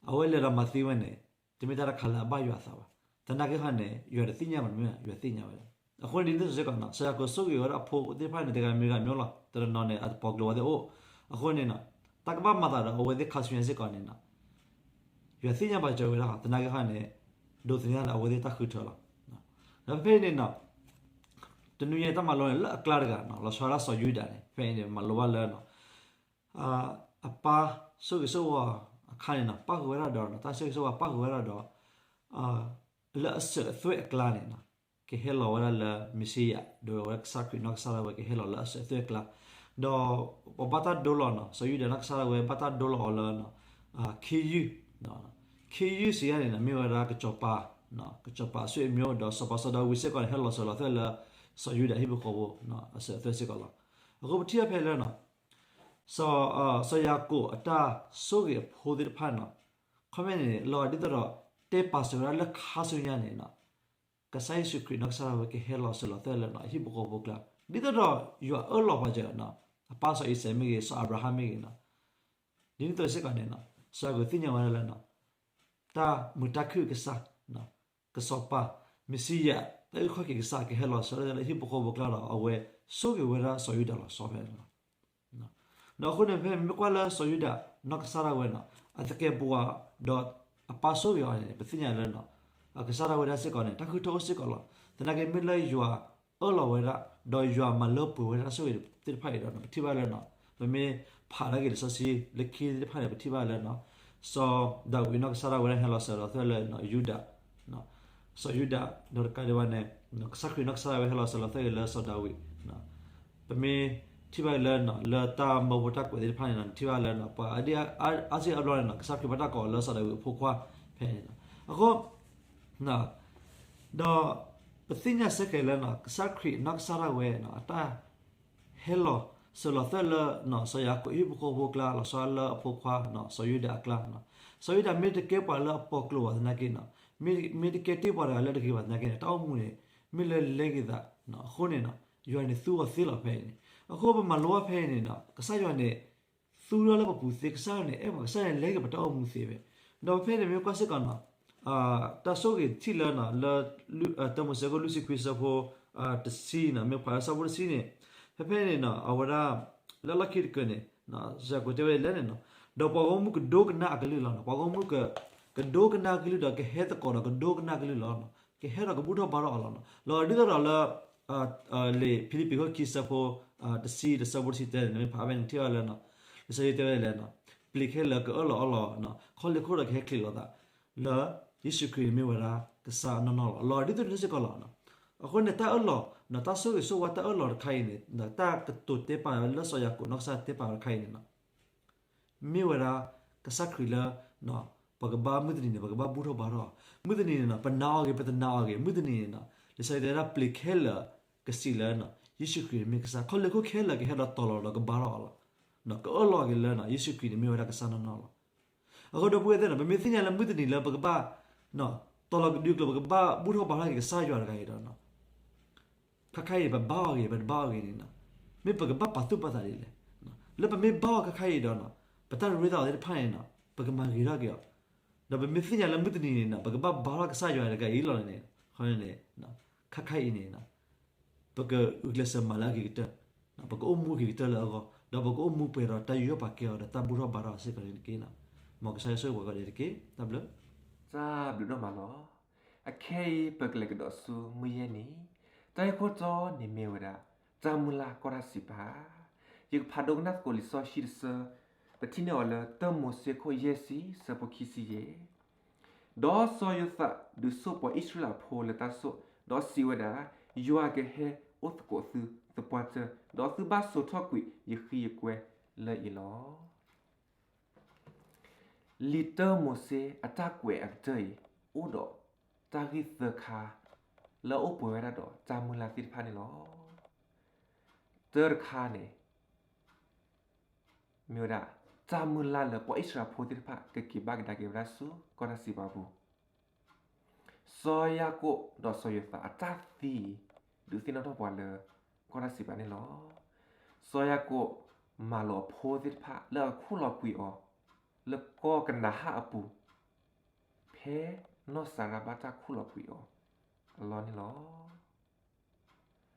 အဝဲလဲၤဒီးမၤသံဝဲန့ၣ် တမ့ၢ်တၢ်တခါလၢအဘၣ်ယွၤအသးဘၣ်. သနာ်က့တဖၣ်န့ၣ် ယွၤတသ့ၣ်ညါဘၣ် တမ့ၢ် ယွၤသ့ၣ်ညါဝဲဒၣ်. အဃိန့ၣ်ဒ်န့ၣ်စ့ၢ်ကီး စီၤယၤကိာ်ဆိၣ်ဂ့ၤဝဲဒၣ်အဖိသ့ၣ်တဖၣ်န့ၣ် တဂၤမ့ၢ်ဂၤမ့ၢ်လီၤ တနီၤနီၤန့ၣ် အတပီၤကျိၤဝဲသ့ၣ်အိၣ်. အဃိန့ၣ် တၢ်ကဘၣ်မၤသးဒီးအဝဲသ့ၣ်ခါဆူညါစ့ၢ်ကီးန့ၣ် ယွၤသ့ၣ်ညါဘၣ်စၢၤဝဲဒၣ် သနာ်က့တဖၣ်န့ၣ် ဒိးသန့ၤလၢအဝဲသ့ၣ်တၢ်ဃုထၢလီၤ. ဒီးဖဲအံၤန့ၣ် တနွံညါတၢ်မၤလိန့ၣ် လၢအကျါတဂၤ လီၤဆီဒၣ်စီၤယူဒၤန့ၣ် ဖဲအံၤန့ၣ် မၤလိဘၣ်လၢ အပၢ်ဆိၣ်ဂ့ၤဆိၣ်ဝါအခါန့ၣ် ပၣ်ဃုာ်ဝဲဒၣ်ဒီး တၢ်ဆိၣ်ဂ့ၤဆိၣ်ဝါပၣ်ဃုာ်ဝဲဒၣ်ဒီး လၢအစၢၤအသွဲၣ်အကျါန့ၣ် ကဟဲလီၤဝဲဒၣ်လၢမ့ၤၡံယၤ ဒ်ဝဲကစၢ်ခရံာ်နီၢ်ကစၢ်ဒၣ်ဝဲကဟဲလီၤလၢအစၢၤအသွဲၣ်အကျါ, ဒီးပှၤဘၣ်တၢ်ဒိလီၤ စီၤယူဒၤနီၢ်ကစၢ်ဒၣ်ဝဲ ဘၣ်တၢ်ဒိလီၤအီၤလၢ ခ့ယုၢ်, ခ့ယုၢ်စံးယၤန့ၣ် မ့ၢ်ဝဲဒၣ်ကစီၤပၤ, ကစီၤပၤအဆွေမျိုး ဒီးစီၤပၤစီၤဒၤဝံးစ့ၢ်ကီးန့ၣ် ဟဲလီၤစၢၤလီၤသွဲၣ်လၢ စီၤယူဒၤဟံၣ်ဖိဃီဖိ အစၢၤအသွဲၣ်စ့ၢ်ကီးလီၤ. အဃိပထံၣ်အီၤဖဲလၢ စီၤယၤကိာ်အတၢ်ဆိၣ်ဂ့ၤအဖိသ့ၣ်တဖၣ်န့ၣ်, ခီမ့ၢ်န့ၣ် လီၤဂာ်ဒ်သိးဒီး တဲပာ်စၢၤဝဲဒၣ်လၢခါဆူညါန့ၣ်, ကစၢ်ယ့ၣ်ၡူးခရံာ်နီၢ်ကစၢ်ဒၣ်ဝဲကဟဲလီၤစၢၤလီၤသွဲၣ်လၢအဟံၣ်ဖိဃီဖိအကျါ, ဒ်သိးဒီးယွၤအၢၣ်လီၤပှၤစၢၤ, အပၢ်စီၤအံၤစဲးမ့ၢ်ဂ့ၤ, စီၤအၤဘြၤဟၣ်မ့ၢ်ဂ့ၤန့ၣ်, ဒ်န့ၣ်အသိးစ့ၢ်ကီးန့ၣ်, စီၤယၤကိာ်သ့ၣ်ညါဝဲဒၣ်လၢ တၢ်မုာ်တၢ်ခုၣ်အကစၢ်, ကစီၤပၤ, မ့ၣ်စံယၤ, တၢ်အုၣ်ခီၣ်က့ၤကစၢ်ကဟဲလီၤစၢၤလၢအဟံၣ်ဖိဃီဖိအကျါဒီး အဝဲဆိၣ်ဂ့ၤဝဲဒၣ်စီၤယူဒၤလီၤဆီဖဲန့ၣ်လီၤ. ဒီးအဃိန့ၣ် ဖဲမ့ၢ်ကွၢ်လၢစီၤယူဒၤနီၢ်ကစၢ်ဒၣ်ဝဲန့ၣ်, အသကဲးပဝးဒီးအပၢ်ဆိၣ်ဂ့ၤအီၤန့ၣ် ပသ့ၣ်ညါလၢ ကစၢ်ဒၣ်ဝဲဒၣ်စ့ၢ်ကီးန့ၣ် တၢ်ဃုထၢအိၣ်စ့ၢ်ကီးလီၤ. သနာ်က့မ့ၢ်လၢယွၤအၢၣ်လီၤဝဲဒၣ်, ဒီးယွၤမၤလၢပှဲၤဝဲဒၣ်တၢ်ဆိၣ်ဂ့ၤသ့ၣ်တဖၣ်အံၤဒီး ပထံၣ်ဘၣ်လၢ ပမ့ၢ်ဖးထီၣ်က့ၤလံာ်စီဆှံလၢခံသ့ၣ်တဖၣ်န့ၣ် ပထံၣ်ဘၣ်လၢ စီၤဒၤဝံးနီၢ်ကစၢ်ဒၣ်ဝဲဒၣ်ဟဲလီၤစၢၤလီၤသွဲၣ်လၢယူဒၤ, စီၤယူဒၤ, ဒီးတကးဒံးဘၣ်န့ၣ် ကစၢ်ခရံာ်နီၢ်ကစၢ်ဒၣ်ဝဲဟဲလီၤစၢၤလီၤသွဲၣ်လၢစီၤဒၤဝံး, ပမ့ၢ်ထံၣ်ဘၣ်လၢ လၢတၢ်မၢဖိတၢ်ကွဲးသ့ၣ်တဖၣ်န့ၣ် နထံၣ်ဘၣ်လၢ ပှၤအါစုအါဘျီန့ၣ် ကစၢ်ခရံာ်ဘၣ်တၢ်ကိးအီၤလၢစီၤဒၤဝံးအဖိခွါဖဲန့ၣ်လီၤ. အဃိ ဒီးပသ့ၣ်ညါဆၢက့ၤလၢ ကစၢ်ခရံာ်နီၢ်ကစၢ်ဒၣ်ဝဲ အတၢ်ဟဲလီၤစၢၤလီၤသွဲၣ်လၢ စီၤယၤကိာ်အဟံၣ်ဖိဃီဖိအကျါ လီၤဆီလၢအဖိခွါ စီၤယူဒၤအကျါ, စီၤယူဒၤမ့ၢ်တကဲပှၤလၢအပိာ်ကျိၤဘၣ်သနာ်က့န့ၣ်, မ့ၢ်တကဲတ့ၢ်ပှၤတဂၤလၢတဂ့ၤဘၣ်သနာ်က့န့ၣ် တၢ်အိၣ်မူန့ၣ် မ့ၢ်လၢလဲၤက့ၤသးအဃိန့ၣ် ယွၤန့ၣ်သူအီၤသ့လီၤဖဲအံၤန့ၣ်. အဃိပမၤလိဘၣ်ဖဲအံၤန့ၣ် ကစၢ်ယွၤန့ၣ် သူထီၣ်လၢပပူၤသ့, ကစၢ်ယွၤန့ၣ် အဲၣ်ပှၤ, ကစၢ်ယွၤန့ၣ် လဲၤက့ၤပတၢ်အိၣ်မူသ့ဖဲ, ဒီးဖဲန့ၣ်မ့ၢ်ကွၢ်စ့ၢ်ကီးန့ၣ် တၢ်ဆိၣ်ဂ့ၤထံၣ်လၢ လၢ တၢမိၤၡ့အခိၣ်လွံၢ်ဆံခွံဆၢဖိ တဆံန့ၣ်, မ့ၢ်ဖးလၢဆၢဖိတဆံန့ၣ်, ဖဲဖဲန့ၣ်န့ၣ် အဝဲဒၣ် လၢလီၢ်ခံတကၢၢ်န့ၣ် စီၤယၤကိာ်တဲဝဲဒ်လဲၣ်န့ၣ်န့ၣ်, ဒီးပှၤဂီၢ်မုၢ်ကဒိကနၣ်အကလုၢ်လီၤန့ၣ်, ပှၤဂီၢ်မုၢ် ကဒိကနၣ်အကလုၢ်ဒီးကဟဲသကိးဒီးကဒိကနၣ်အကလုၢ်လီၤ, ကဟဲဒီးကဘူၣ်ထီၣ်ဘါထီၣ်အီၤလီၤန့ၣ်. လီၤဒ်သိးဒီးလၢ လံာ်ဖံလံးပံးခိၣ်ခံဆၢဖိ တဆံ ဒီးဆၢဖိတဆံတၢန့ၣ် မ့ၢ်ဖးဖဲန့ၣ်ထံၣ်ဘၣ်လၢ လံာ်စီဆှံတဲဝဲဒ်လဲၣ်န့ၣ်, ပျ့ၤခဲလၢာ်ကအၢၣ်လီၤအီလီၤ ခီၣ်လ့ၢ်ခိၣ်ဒီးကဟဲချံးလိာ်သး လၢ ယ့ၣ်ၡူးခရံာ်န့ၣ်မ့ၢ်ဝဲဒၣ်ကစၢ်နီၢ်နီၢ်လီၤ. လီၤဒ်သိးန့ၣ်စ့ၢ်ကီးလီၤ. အဃိန့ၣ် တၢ်အၢၣ်လီၤ တၢ်ဆိၣ်ဂ့ၤဆိၣ်ဝါတၢ်အၢၣ်လီၤတခါအံၤန့ၣ် တၢ်ကတိၤတဲပာ်လၢစီၤယၤကိာ်နီၢ်ကစၢ်တဲပာ်တခါအံၤန့ၣ် မ့ၢ်ဝဲဒၣ် ကစၢ်ခရံာ်လၢ ပကဘၣ်မုၢ်တနံၤန့ၣ် ပကဘၣ်ဘူၣ်ထီၣ်ဘါထီၣ်, မုၢ်တနံၤန့ၣ် ပနာ်အီၤဂ့ၤ ပတနာ်အီၤဂ့ၤ မုၢ်တနံၤန့ၣ် လံာ်စီဆှံတဲဝဲဒၣ်ပျ့ၤခဲလၢာ်ကစံးလၢ ယ့ၣ်ၡူးခရံာ်မ့ၢ်ကစၢ်, ခီၣ်လ့ၢ်ခိၣ်ခဲလၢာ်ကဟဲဒီးတီၤလီၤဒီးကဘါထီၣ်အီၤလီၤ. ကအၢၣ်လီၤက့ၤလၢ ယ့ၣ်ၡူးခရံာ်န့ၣ်မ့ၢ်ဝဲဒၣ်ကစၢ်နီၢ်နီၢ်လီၤ. အဃိဒီပုၢ်ဝဲၢ်သ့ၣ်န့ၣ် ပမ့ၢ်သ့ၣ်ညါလၢမုၢ်တနံၤလၢပကဘၣ် တီၤလီၤကဒုကျိၤ ပကဘၣ်ဘူၣ်ထီၣ်ဘါထီၣ်က့ၤကစၢ်ယွၤတဂၤအံၤဒီး ခါခါအံၤ ပဘါအီၤဂ့ၤ ပတဘါအီၤဂ့ၤန့ၣ် မ့ၢ်ပကဘၣ်ပာ်သူၣ်ပာ်သးဒ်လဲၣ်. လၢပမ့ၢ်ဘါအီၤခါခါအံၤဒီး ပတၢ်ရ့သးသ့ၣ်တဖၣ်န့ၣ် ပကမၤဂ့ၤထီၣ်က့ၤအီၤ, ဒီးပမ့ၢ်သ့ၣ်ညါလၢမုၢ်တနံၤန့ၣ် ပကဘၣ်ဘါထီၣ်ကစၢ်ယွၤတဂၤအံၤလီၤန့ၣ် ခါခါအံၤန့ၣ် ပကဂုာ်ကျဲးစၢးမၤလၢအဂ့ၤကတၢၢ်, ပကအိၣ်မူဂ့ၤကတၢၢ်လၢအဂီၢ် ဒီးပကအိၣ်မူပှဲၤဒီးတၢ်ယူးယီၣ်ပာ်ကဲအီၤဒီးတၢ်ဘူၣ်ထီၣ်ဘါထီၣ်စ့ၢ်ကီးန့ၣ်တက့ၢ်. မ်ကစၢ်ယွၤဆိၣ်ဂ့ၤပှၤကိးဂၤဒဲးတက့ၢ်. တၢ်ဘျုး တၢ်ဘျုးဒိၣ်မးလီၤ. အခဲအံၤ ပကလဲၤကဒီးဆူမုၢ်ယဲၢ်နံၤ, တၢ်ဂ့ၢ်ခိၣ်တီန့ၣ်မ့ၢ်ဝဲဒၣ် တၢ်မုၢ်လၢ်ကီၢ်တၢ်စံးပာ်. ယကဖးဒိကနၣ်သကိးလံာ်စီဆှံတဆၢ, ပထံၣ်န့ၢ်အီၤလၢ တၢမိၤၡ့ခိၣ်ယဲၢ်ဆံ ဆၢဖိခံဆံယဲၢ် ဒီးစီၤယိၤသးဒုးဆိၣ်ပှၤအံၣ်စရ့လးဖိလၢတၢ်ဆိၣ်, ဒီးစံးဝဲဒၣ်, ယွၤကဟဲအိၣ်သကိးသုသပှၢ်တၢၢ်, ဒီးသုဘၣ်စိာ်ထီၣ်ကွံာ်ယဃံယကွဲလၢအံၤလီၤ. လံာ်တၢမိၤၡ့အတၢ်ကွဲးအကတၢၢ်အံၤ အိၣ်ဒီးတၢ်ဂ့ၢ်သၢခါ လၢအအိၣ်ပှဲၤဝဲဒၣ်ဒီးတၢ်မုၢ်လၢ်သ့ၣ်တဖၣ်န့ၣ်လီၤ. တၢတခါန့ၣ် မ့ၢ်ဝဲဒၣ် တၢ်မုၢ်လၢ်လၢပှၤအံၣ်စရ့လးဖိသ့ၣ်တဖၣ် ကက့ၤဘၣ်ကဒါက့ၤဝဲဒၣ်ဆူကီၢ်တၢ်စံးပာ်အပူၤ, စီၤယၤကိာ်ဒီးစီၤယိၤသးအတၢ်သံအံၤ ဒုးသ့ၣ်နီၣ်ထီၣ်ပှၤလၢကီၢ်တၢ်စံးပာ်န့ၣ်လီၤ. စီၤယၤကိာ်မၤလိာ်အဖိသ့ၣ်တဖၣ်လၢအခူၣ်လီၤကွံာ်အီၤ လၢကီၢ်ကနၤဧၣ်အပူၤ ဖဲနီၢ်စၤရါဘၣ်တၢ်ခူၣ်လီၤကွံာ်အီၤအလီၢ်န့ၣ်လီၤ.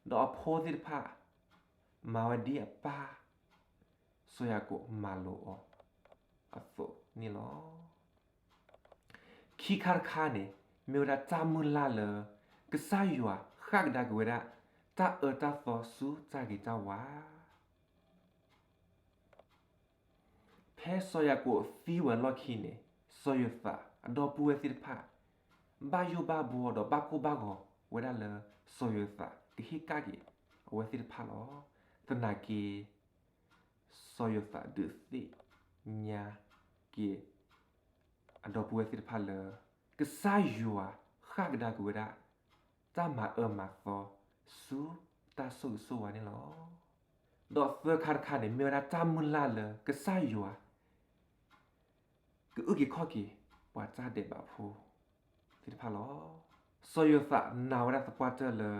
ဒီးအဖိသ့ၣ်တဖၣ် မၤဝဲဒ်အပၢ် စီၤယၤကိာ်မၤလိာ်အီၤအသိးန့ၣ်လီၤ. ခံခါတခါန့ၣ် မ့ၢ်ဝဲဒၣ်တၢ်မုၢ်လၢ်လၢ ကစၢ်ယွၤဃၣ်ကဒါက့ၤဝဲဒၣ် တၢ်အၢတၢ်သီဆူတၢ်ဂ့ၤတၢ်ဝါ ဖဲစီၤယၤကိာ်သံဝဲအလီၢ်ခံန့ၣ် စီၤယိၤသးအဒီပုၢ်ဝဲၢ်သ့ၣ်တဖၣ် ဘၣ်ယိၣ်ဘၣ်ဘှီဒီးဘၣ်ကိၢ်ဘၣ်ဂီၤဝဲဒၣ်လၢ စီၤယိၤသးကဟ့ၣ်ကဒါက့ၤအဝဲသ့ၣ်တဖၣ်လီၤ. သနာ်က့ စီၤယိၤသးဒုးသ့ၣ်ညါက့ၤ အဒီပုၢ်ဝဲၢ်သ့ၣ်တဖၣ်လၢ ကစၢ်ယွၤဃၣ်ကဒါက့ၤဝဲဒၣ် တၢ်မၤအၢမၤသီဆူတၢ်ဆိၣ်ဂ့ၤဆိၣ်ဝါန့ၣ်လီၤ. ဒီးသၢခါတခါန့ၣ် မ့ၢ်ဝဲဒၣ်တၢ်မုၢ်လၢ်လၢကစၢ်ယွၤ ကအုၣ်က့ၤခီၣ်က့ၤ ပှၤတၢ်ဒဲးဘးဖိသ့ၣ်တဖၣ်လီၤ. စီၤယိၤသးနာ်ဝဲဒၣ်သပှၢ်တၢၢ်လၢ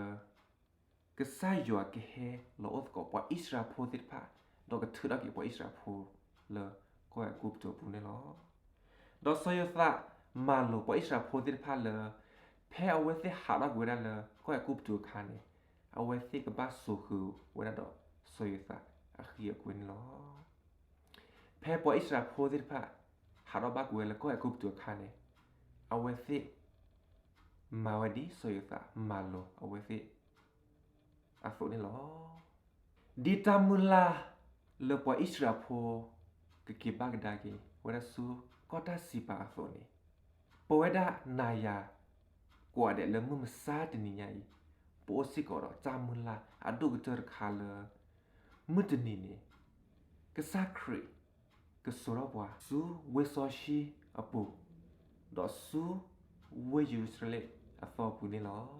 ကစၢ်ယွၤကဟဲလီၤအိၣ်သကိးပှၤအံၣ်စရ့လးဖိသ့ၣ်တဖၣ်, ဒီးကထုးထီၣ်က့ၤပှၤအံၣ်စရ့လးဖိလၢကီၢ်အဲၤကူပတူးအပူၤန့ၣ်လီၤ. ဒီးစီၤယိၤသးမၤလိာ်ပှၤအံၣ်စရ့လးဖိသ့ၣ်တဖၣ်လၢ ဖဲအဝဲသ့ၣ်ဟးထီၣ်ကွံာ်ဝဲဒၣ်လၢကီၢ်အဲၤကူပတူးအခါန့ၣ်, အဝဲသ့ၣ်ကဘၣ်စိာ်ဃုာ်ဝဲဒၣ်ဒီးစီၤယိၤသးအဃံအကွဲန့ၣ်လီၤ. ဖဲပှၤအံၣ်စရ့လးဖိသ့ၣ်တဖၣ် ဟးထီၣ်ဘၣ်ကွံာ်ဝဲလၢကီၢ်အဲၤကူပတူးအခါန့ၣ်, အဝဲသ့ၣ် မၤဝဲဒ်စီၤယိၤသးမၤလိာ်အဝဲသ့ၣ်အသိးန့ၣ်လီၤ. ဒ်တၢ်မုၢ်လၢ်လၢပှၤအံၣ်စရ့လးဖိ ကက့ၤဘၣ်ကဒါက့ၤဝဲဒၣ်ဆူကီၢ်တၢ်စံးပာ်အသိးန့ၣ်, ပဝဲဒၣ်နၤယၤကိးဂၤဒဲးလၢမုၢ်မဆါတနံၤညါအံၤ, ပအိၣ်စ့ၢ်ကီးဒီးတၢ်မုၢ်လၢ်အဒိၣ်ကတၢၢ်တခါလၢ မုၢ်တနံၤန့ၣ် ကစၢ်ခရံာ်ကစိာ်ထီၣ်ပှၤဆူဝ့ၢ်စီဆှံအပူၤ, ဒီးဆူဝ့ၢ်ယရူၤၡလ့ၣ်အသီပူၤန့ၣ်လီၤ.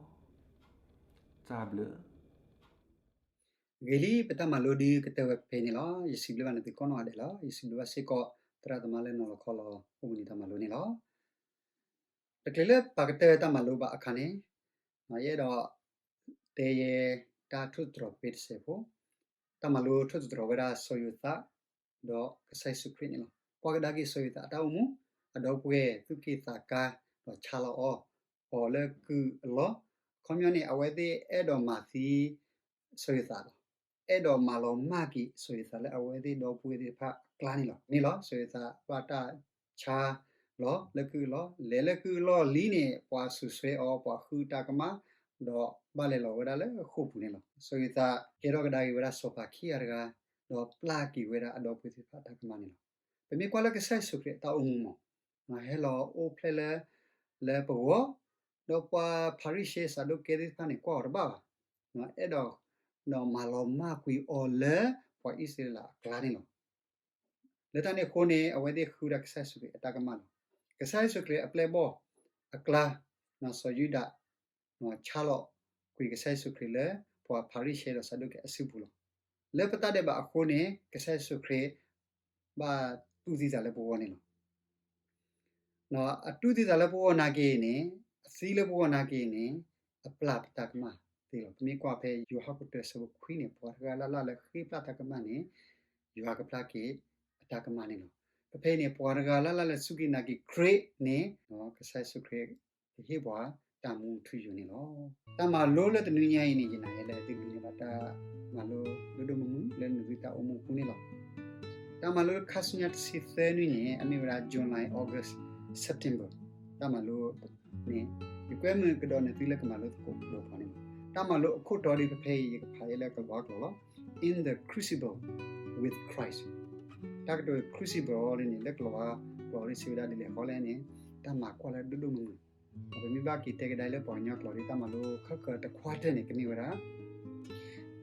တၢ်ဘျုး ဂ့ၤလံ, ပတၢ်မၤလိဒုးကတၢၢ်ဝဲဖဲအံၤန့ၣ်လီၤ. ယစံးဘျုးဘၣ်နသုကိးနီၢ်ဂၤဒဲးလီၤ. ယစံးဘျုးဘၣ်စ့ၢ်ကီး သရၣ်သမါလၢနီၤလီၤခီလီၤ အိၣ်ဘှံးနံၤတၢ်မၤလိန့ၣ်လီၤ. တချုးလၢပကတၢၢ်တၢ်မၤလိဘၣ်အခါန့ၣ်, ယအဲၣ်ဒိးတဲယဲတၢ်ထိၣ်သတြီၤဖဲတစဲးဖိ, တၢ်မၤလိထိၣ်သတြီၤဝဲဒၣ်စီၤယိၤသး ဒီးကစၢ်ယ့ၣ်ၡူးခရံာ်န့ၣ်လီၤ. ကွၢ်ကဒါက့ၤစီၤယိၤသးအတၢ်အိၣ်မူ, အဒီပုၢ်ဝဲၢ်သူၣ်က့ၣ်သးကါ, ဒီးဆါလီၤအီၤ, အီၤလၢကုၢ်အလီၢ်, အခီပညီန့ၣ် အဝဲသ့ၣ်အဲၣ်ဒိးမၤသံစီၤယိၤသးလီၤ. အဲၣ်ဒိးမၤလီၤမၢ်က့ၤစီၤယိၤသးလၢအဝဲသ့ၣ်ဒီပုၢ်ဝဲၢ်သ့ၣ်တဖၣ်အကျါန့ၣ်လီၤ. မ့ၢ်လီၤ, စီၤယိၤသးဘၣ်တၢ်ဆါလီၤလၢကုၢ်အလီၢ်, လဲၤလၢကုၢ်အလီၢ်လံန့ၣ် ပှၤစူးစွဲအီၤ, ပှၤဃုတၢ်ကမၣ်, ဒီးဘၣ်လဲၤလီၤဝဲဒၣ်လၢဃိာ်ပူၤန့ၣ်လီၤ. စီၤယိၤသးကဲထီၣ်ကဒါက့ၤဝဲဒၣ်စီၤပၤခံဂၤတဂၤ, ဒီးပျၢ်က့ၤဝဲဒၣ်အဒီပုၢ်ဝဲၢ်သ့ၣ်တဖၣ်တၢ်ကမၣ်န့ၣ်လီၤ. ပမ့ၢ်ကွၢ်လၢကစၢ်ယ့ၣ်ၡူးခရံာ်အတၢ်အိၣ်မူမး, ဟဲလီၤအိၣ်ဖျဲၣ်လၢ လၢပဂီၢ်, ဒီးပှၤဖၤရံၤၡဲ စးဒိၣ်ကဲသ့ၣ်တဖၣ်န့ၣ် ကွၢ်အီၤတဘၣ်ဘၣ်. အဲၣ်ဒိး ဒီးမၤလီၤမၢ်ကွံာ်အီၤလၢပှၤအံၣ်စရ့လးအကျါန့ၣ်လီၤ. လၢတၢ်န့ၣ်အဃိန့ၣ် အဝဲသ့ၣ်ဃုဒၣ်ကစၢ်ယ့ၣ်ၡူးခရံာ်အတၢ်ကမၣ်လီၤ. ကစၢ်ယ့ၣ်ၡူးခရံာ်အပျဲၢ်အဘီၣ်အကျါ, စီၤယူဒၤ ဆါလီၤကွံာ်ကစၢ်ယ့ၣ်ၡူးခရံာ်လၢပှၤဖၤရံၤၡဲဒီးစးဒိၣ်ကဲအစုပူၤလီၤ. လၢပတၢ်ဒဲးဘးအဃိန့ၣ် ကစၢ်ယ့ၣ်ၡူးခရံာ် ဘၣ်တူၢ်သံသးလၢပဂီၢ်န့ၣ်လီၤ. အတူၢ်သံသးလၢပဂီၢ်နာ်က့န့ၣ်, အသံလၢပဂီၢ်နာ်က့န့ၣ်, အပျၢ်ပတၢ်ကမၣ်သ့လီၤ. ပမ့ၢ်ကွၢ်ဖဲယိၤဟၣ်ခိၣ်တၢ ဆၢဖိခွံန့ၣ်, ပှၤတဂၤလၢ်လၢ်လၢဃ့ပျၢ်တၢ်ကမၣ်န့ၣ်, ယွၤကပျၢ်က့ၤအတၢ်ကမၣ်န့ၣ်လီၤ. ပဖဲအံၤန့ၣ် ပှၤတဂၤလၢ်လၢ်လၢစူၢ်က့ၤနာ်က့ၤခရံာ်န့ၣ်, ကစၢ်ယ့ၣ်ၡူးခရံာ် ကဟ့ၣ်ပှၤတၢ်မူထူယိာ်န့ၣ်လီၤ. တၢ်မၤလိလၢတနွံညါအံၤန့ၣ် ယနာ်လၢသုကဒုးန့ၢ်ဘၣ်တၢ်မၤလိ ဒိၣ်ဒိၣ်မုၢ်မုၢ်လၢနသုတၢ်အိၣ်မူအပူၤန့ၣ်လီၤ. တၢ်မၤလိခါဆူညါတဆံသၢနွံန့ၣ် အမ့ၢ်ဝဲဒၣ် July, August, September တၢ်မၤလိန့ၣ်, ယကွဲမုာ်ကဒီးနသုလၢကမၤလိသကိးဒီးပှၤန့ၣ်လီၤ. တၢ်မၤလိအခိၣ်တီဒ်ဖဲအံၤ ယကဖးအီၤလၢကလၤဝါကျိာ်လီၤ. In the Crucible with Christ. တၢ်ကတိၤ crucible ဒ်န့ၣ် လၢကလၤဝါကျိာ်ဒ်စံးဝဲဒၣ်ဒ်လဲၣ်ဃီလဲၣ်န့ၣ်, တၢ်မၤကွၢ်လၢဒိၣ်ဒိၣ်မုၢ်မုၢ်. ပမ့ၢ်ဘၣ်က့ၤတဲကဒါလၢပှၤကညီကျိာ်ဒီး တၢ်မၤလိခၢၣ်ခၢၣ်တခွါတၢၢ်န့ၣ် ကမ့ၢ်ဝဲဒၣ်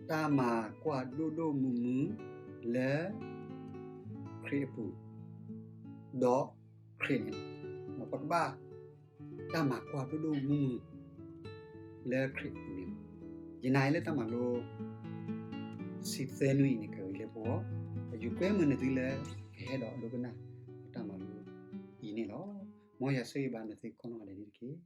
တၢ်မၤကွၢ်ဒိၣ်ဒိၣ်မုၢ်မုၢ်လၢ ခရံာ်အပူၤ, ဒီးခရံာ်န့ၣ်လီၤ. ပကဘၣ်တၢ်မၤကွၢ်ဒိၣ်ဒိၣ်မုၢ်မုၢ် လၢခရံာ်အပူၤန့ၣ်လီၤ. ယနာ်အံၤလၢတၢ်မၤလိ တဆံသၢနွံအံၤန့ၣ် ကဂ့ၤလၢပဂီၢ်, ယကွဲမုာ်နသုလၢကဟဲဒီးဒိကနၣ် တၢ်မၤလိအံၤန့ၣ်လီၤ. မ်ယွၤဆိၣ်ဂ့ၤဘၣ်နသုကိးနီၢ်ဂၤဒဲးန့ၣ်တက့ၢ်.